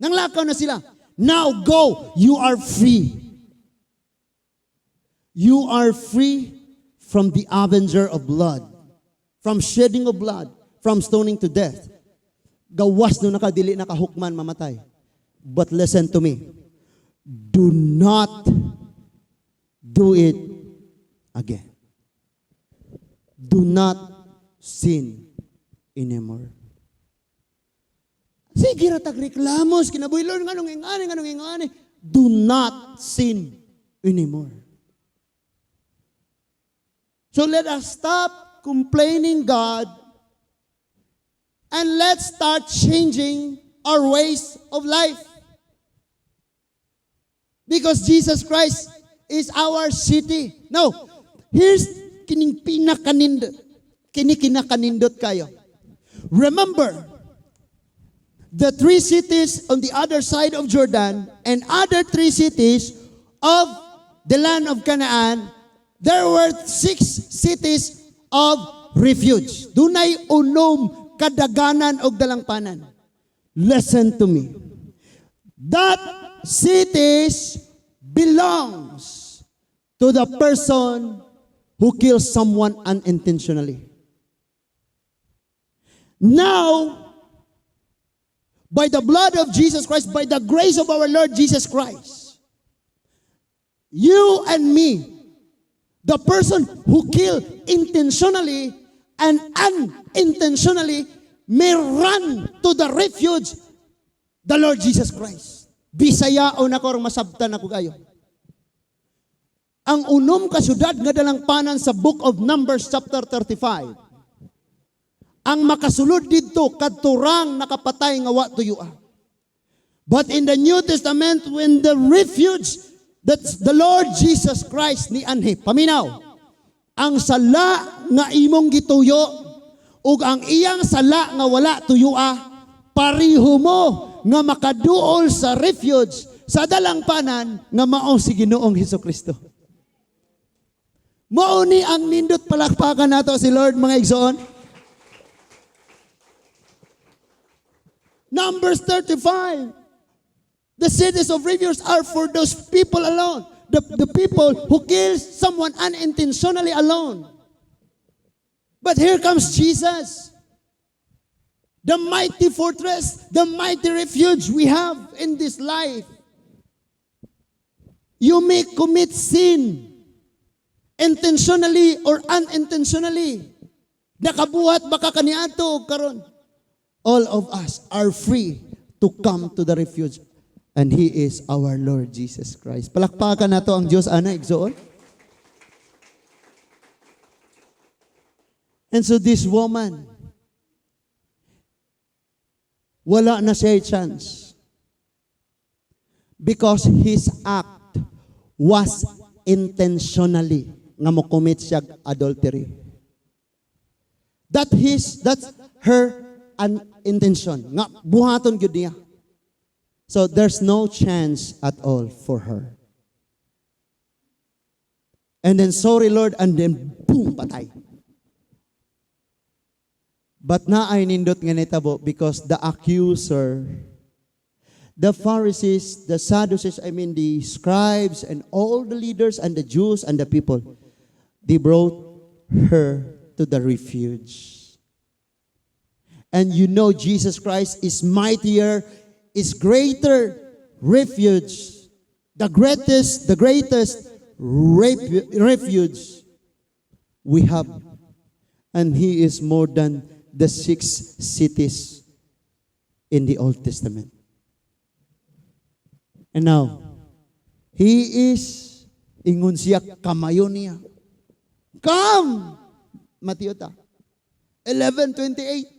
Nanglakaw na sila. Now go, you are free. You are free from the avenger of blood, from shedding of blood, from stoning to death. Gawas no nakadili nakahukman mamatay. But listen to me. Do not do it again. Do not sin anymore." Sige ra tag reklamos kinabuhi, "Lord, nganong ingani, nganong ingani?" Do not sin anymore. So let us stop complaining God and let's start changing our ways of life. Because Jesus Christ is our city. Now, here's kining pinakanindot. Kini kinakanindot kayo. Remember, the three cities on the other side of Jordan and other three cities of the land of Canaan There were six cities of refuge. Dunay unom ka daganan og dalangpanan. Listen to me. That cities belongs to the person who kills someone unintentionally. Now, by the blood of Jesus Christ, by the grace of our Lord Jesus Christ, you and me, the person who kill intentionally and unintentionally, may run to the refuge, the Lord Jesus Christ. Bisayaon nako aron masabtan nako kayo. Ang unom ka syudad nga dalangpanan sa Book of Numbers chapter 35. Ang makasulod didto kadto rang nakapatay nga wa tuyoa. But in the New Testament, when the refuge, that's the Lord Jesus Christ ni anhi. Paminaw. Ang sala nga imong gituyo ug ang iyang sala nga wala tuyoa, pareho mo nga makaduol sa refuge sa dalangpanan nga mao si Ginoong Hesus Kristo. Mao ni ang nindot. Palakpakan nato si Lord, mga igsoon. Numbers 35. The cities of refuge are for those people alone. The people who kill someone unintentionally alone. But here comes Jesus. The mighty fortress, the mighty refuge we have in this life. You may commit sin intentionally or unintentionally. Nakabuhat ba ka kaniadto karon? All of us are free to come to the refuge. And He is our Lord Jesus Christ. Palakpakan nato ang Diyos, ana, igsoon. And so this woman, wala na siya chance. Because his act was intentionally nga mo commit siya adultery. That's her an intention. Nga buhaton gyud niya. So there's no chance at all for her. And then, "Sorry, Lord," and then boom, patay. But naay nindot nga nitabo because the accuser, the Pharisees, the Sadducees, I mean the scribes and all the leaders and the Jews and the people, they brought her to the refuge. And you know Jesus Christ is mightier, is greater refuge, the greatest refuge we have. And He is more than the six cities in the Old Testament. And now, He is, ingon siya, kamayo niya. Come! Mateo ta. 11:28.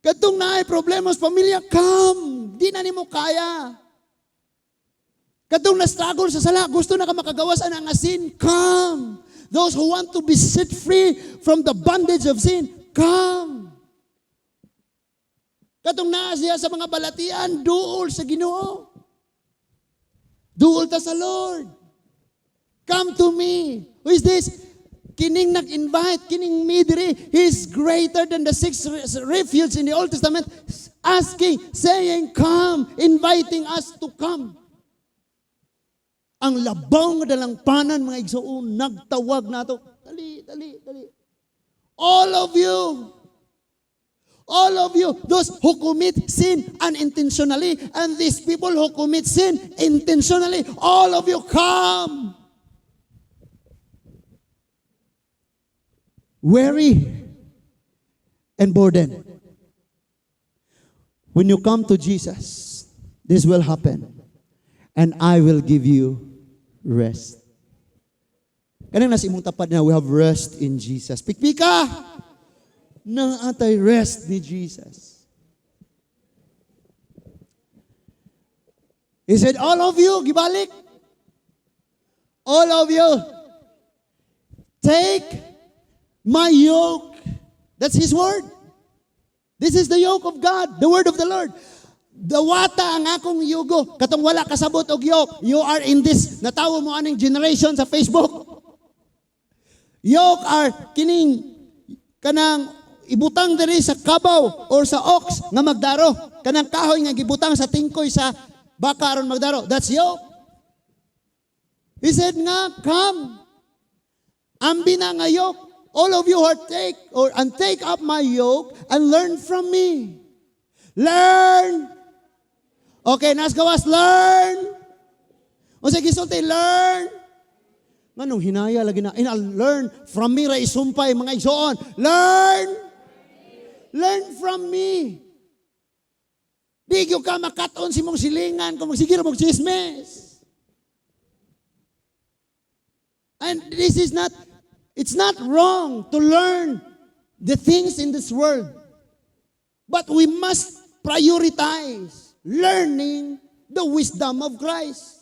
Katong naay problema sa pamilya, come! Di na nimo kaya. Katong na-struggle sa sala, gusto na ka makagawas ana nga sin, come! Those who want to be set free from the bondage of sin, come! Katong naa siya sa mga balatian, duol sa Ginoo. Duol ta sa Lord. Come to me. Who is this? Kining nag-invite, kining me diri, he's greater than the six refuge in the Old Testament, asking, saying, "Come," inviting us to come. Ang labaw nga dalangpanan, mga igsoon, nagtawag nato. Dali, dali, dali. All of you, all of you, those who commit sin unintentionally, and these people who commit sin intentionally, all of you, come. Weary and burdened. When you come to Jesus, this will happen. And I will give you rest. Kanang nasa imong tapad na, we have rest in Jesus. Pikpika! Naa tay rest ni Jesus. He said, "All of you," gibalik. "All of you, take my yoke." That's His word. This is the yoke of God, the word of the Lord. Dawata ang akong yugo. Katong wala kasabot og yoke. You are in this, natawo mo aning generation sa Facebook. Yoke are kining kanang ibutang diri sa kabaw or sa ox nga magdaro. Kanang kahoy nga gibutang sa tingkoy sa baka aron magdaro. That's yoke. He said nga, "Come. Ambi na nga yoke. All of you are take or and take up my yoke and learn from me." Learn. Okay, nas gawas, learn. Unsa gisulti, learn? Nganong hinaya lagi na ina "learn from me" ra isumpay, mga igsoon. Learn. Learn from me. Di gyud ka makat-on sa imong silingan kung magsige ra mong chismis. And this is not, it's not wrong to learn the things in this world. But we must prioritize learning the wisdom of Christ.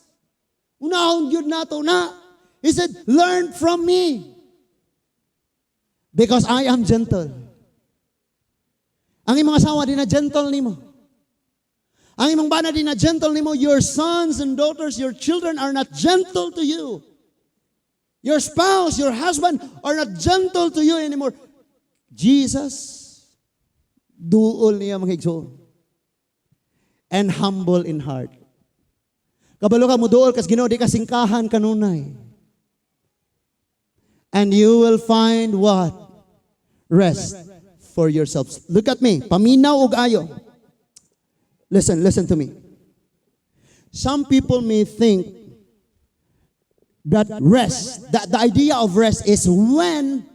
Unahon gyud nato na. He said, "Learn from me. Because I am gentle." Ang imong asawa di na gentle nimo. Ang imong bana di na gentle nimo. Your sons and daughters, your children are not gentle to you. Your spouse, your husband are not gentle to you anymore. Jesus, duol niya, mga igsoon. And humble in heart. Kabalo ka, muduol kas Ginoo, di ka singkahan kanunay. And you will find what? Rest for yourselves. Look at me. Paminaw og ayo. Listen, listen to me. Some people may think that rest, that the idea of rest is when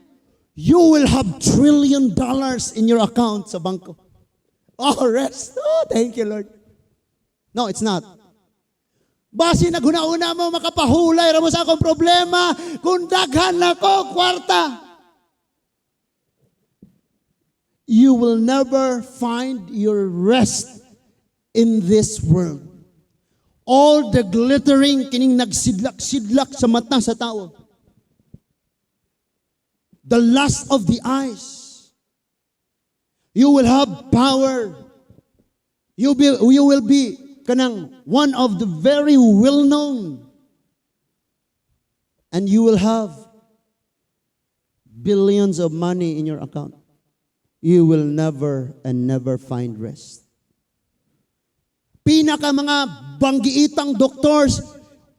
you will have trillion dollars in your account sa bangko. Oh, rest. Oh, thank you, Lord. No, it's not. Basi naghuna-una mo, makapahulay ra mo sa akong problema kung daghan na ko kwarta. You will never find your rest in this world. All the glittering, kining nagsidlak-sidlak sa mata sa tao. The lust of the eyes. You will have power. You will be kanang one of the very well-known. And you will have billions of money in your account. You will never and never find rest. Pinaka mga banggiitang doctors,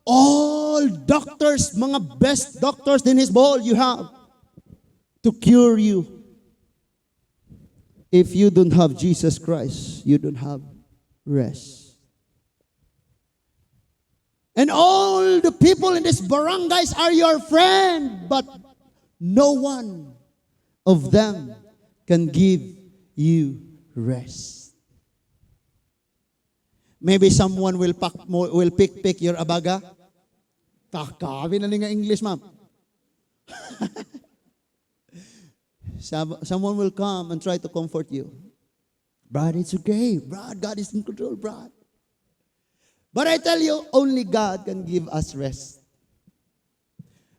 all doctors, mga best doctors in his ball you have to cure you. If you don't have Jesus Christ, you don't have rest. And all the people in this barangays are your friend, but no one of them can give you rest. Maybe someone will pick your abaga. Kakabi na ni nga English, ma'am. Someone will come and try to comfort you. "Brad, it's okay. Brad, God is in control, Brad." But I tell you, only God can give us rest.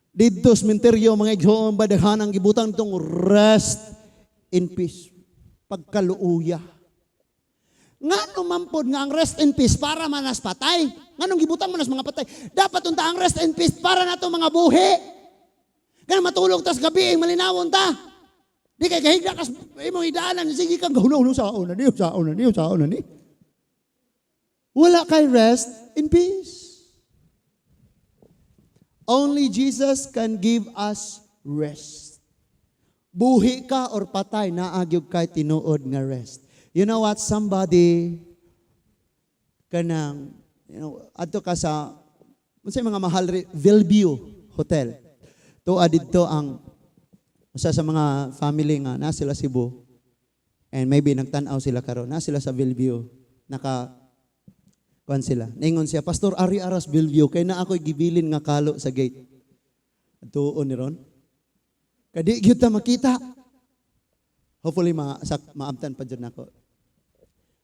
Didto sa sementeryo, mga igsoon, ba daghan ang gibutang itong "rest in peace"? Pagkaluuya. Ngano man pod nga ang "rest in peace" para manas patay? Nganong gibutang manas mga patay? Dapat unta ang "rest in peace" para nato mga buhi. Kaya matulog tas gabi, malinawon ta. Di kay kahigda kas imong idaanan, sige kang gahuno sa na ni, sa na ni, sa na ni. Wala kay rest in peace. Only Jesus can give us rest. Buhi ka or patay, naa gyud kay tinuod nga rest. You know what? Somebody kanang adto ka sa unsay mga mahal Bellevue Hotel. Tuwa didto ang usa sa mga family nga na sila Cebu and maybe nagtan-aw sila karon, na sila sa Bellevue, naka kuan sila. Ningon siya, "Pastor, ari aras Bellevue kay na ako'y gibilin nga kalo sa gate." Tuon ni ron. Kadi gyud ta makita. Hopefully maabtan pa jud nako.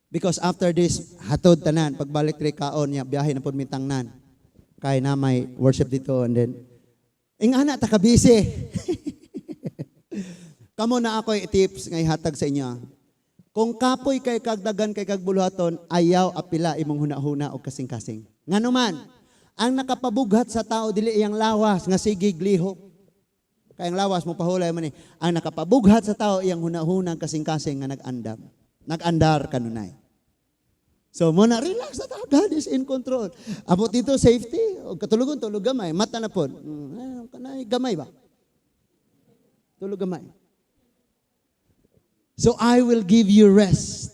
Because after this, hatod tanan, pagbalik ri kaon niya, biyahe na pud mitangnan. Kay na may worship dito and then ingana ta ka busy. Kamo na ako tips nga ihatag sa inyo. Kung kapoy kay kag daghan kay kag buluhaton, ayaw apila imong hunahuna og kasing-kasing. Ngano man, ang nakapabughat sa tao dili iyang lawas nga sigig lihok. Kay ang lawas mo pahulay man ni. Ang nakapabughat sa tao iyang hunahuna kasing-kasing nga nag-andam. Nag-andar kanunay. So mo na relax na tao. God is in control. Abot dito safety, og katulogon tulog gamay, mata na pod. Kanay gamay ba? Tulog gamay. So I will give you rest.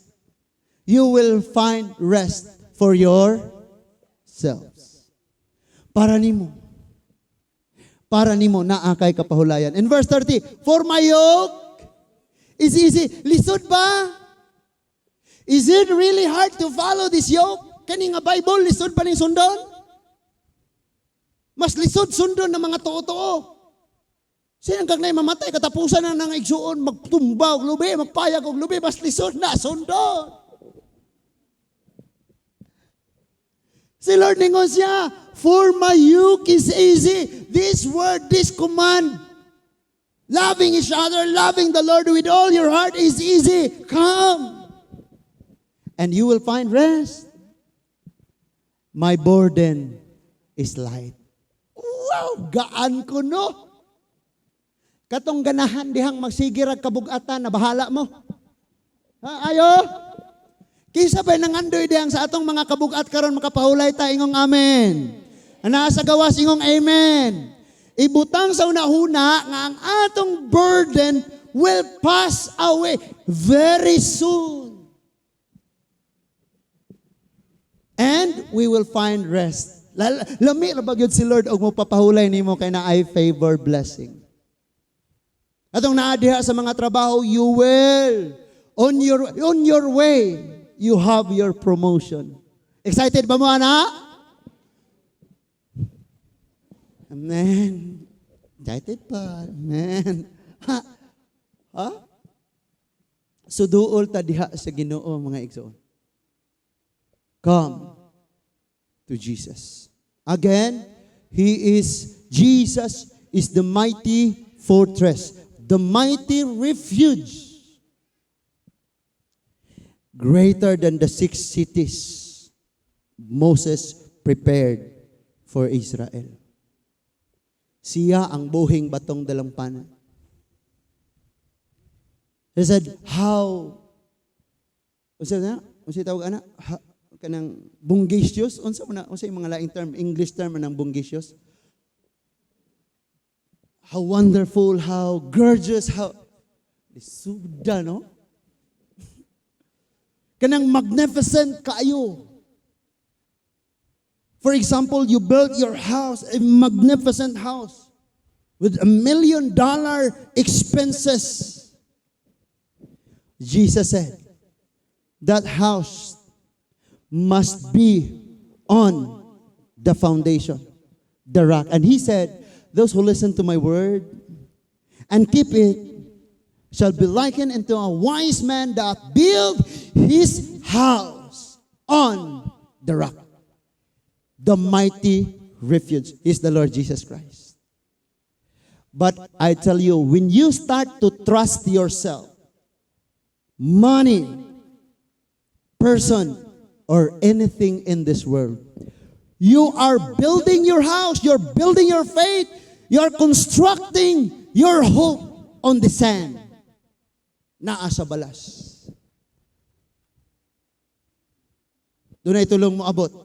You will find rest for yourselves. Para nimo. Para nimo naa kay kapahulayan. In verse 30, "For my yoke is easy." Lisod ba? Is it really hard to follow this yoke? Kani nga Bible, lisod pa ning sundon? Mas lisod sundon ng mga tuo-tuo. Sinang kag mamatay, katapusan na ng igsuon, magtumba og lubi, magpayag og lubi, mas lisod na sundon. Si Lord ningon siya, "For my yoke is easy." This word, this command, loving each other, loving the Lord with all your heart is easy. Come. And you will find rest. My burden is light. Wow, gaan ko no. Katong ganahan dihang magsigir ag kabugatan na bahala mo. Ha, ayo? Kinsa ba nangandoy dihang sa atong mga kabugat karon makapahulay ta, ingong amen. Naa sa gawas, ingong amen. Ibutang sa una-una nga ang atong burden will pass away very soon. And we will find rest. Lami ra ba gyud si Lord og mopapahulay nimo kay naay favor blessing. Atong naa diha sa mga trabaho, you will on your way, you have your promotion. Excited ba mo, ana? Amen. Excited pa. Amen. Ha? Ha? So duol ta diha sa Ginoo, mga igsoon. Come to Jesus. Again, He is Jesus is the mighty fortress, the mighty refuge, greater than the six cities Moses prepared for Israel. Siya ang buhing batong dalampanan. He said, how, unsa na? Unsa tawag ana? Ha, kanang bonggacious? Unsa man na? Unsa yung mga laing term, English term ng bonggacious? How wonderful, how gorgeous, how lisuda, no? Kanang magnificent kaayo. For example, you built your house, a magnificent house, with $1 million expenses. Jesus said, that house must be on the foundation, the rock. And he said, "Those who listen to my word and keep it shall be likened unto a wise man that built his house on the rock." The mighty refuge is the Lord Jesus Christ. But I tell you, when you start to trust yourself, money, person, or anything in this world, you are building your house, you're building your faith, you're constructing your hope on the sand. Naa sa balas. Dunay tulong mo abot.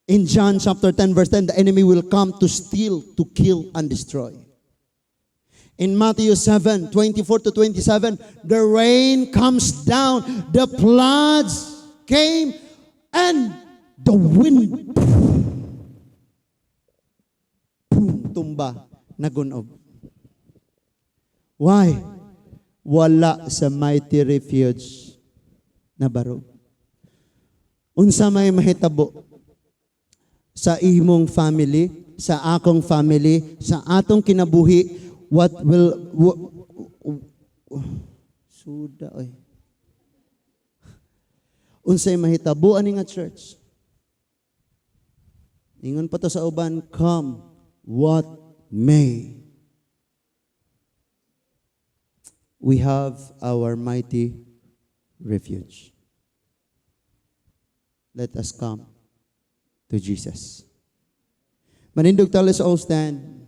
In John chapter 10 verse 10, the enemy will come to steal, to kill, and destroy. In Matthew 7, 24 to 27, the rain comes down, the floods came, and the wind, boom, tumba, nagunob. Why? Wala sa mighty refuge na barog. Unsa may mahitabo sa imong family, sa akong family, sa atong kinabuhi, what will suda oy. Unsay mahitabo ani nga church? Ingon pa to sa uban, come what may. We have our mighty Refuge. Let us come to Jesus. Manindog ta, let's all stand.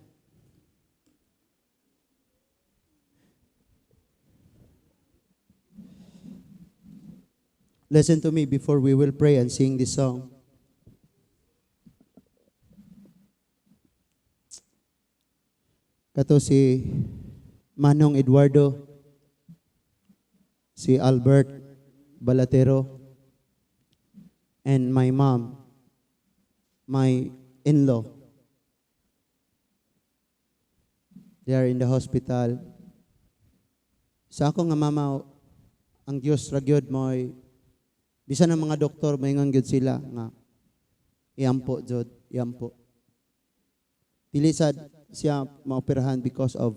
Listen to me before we will pray and sing this song. Kato si Manong Eduardo, si Albert Balatero, and my mom, my in-law. They are in the hospital. Sa ako nga mama, ang Diyos ra gyud mo'y bisan ang mga doktor maingon gyud sila nga iampo jud, iampo. Dili sad siya maoperahan because of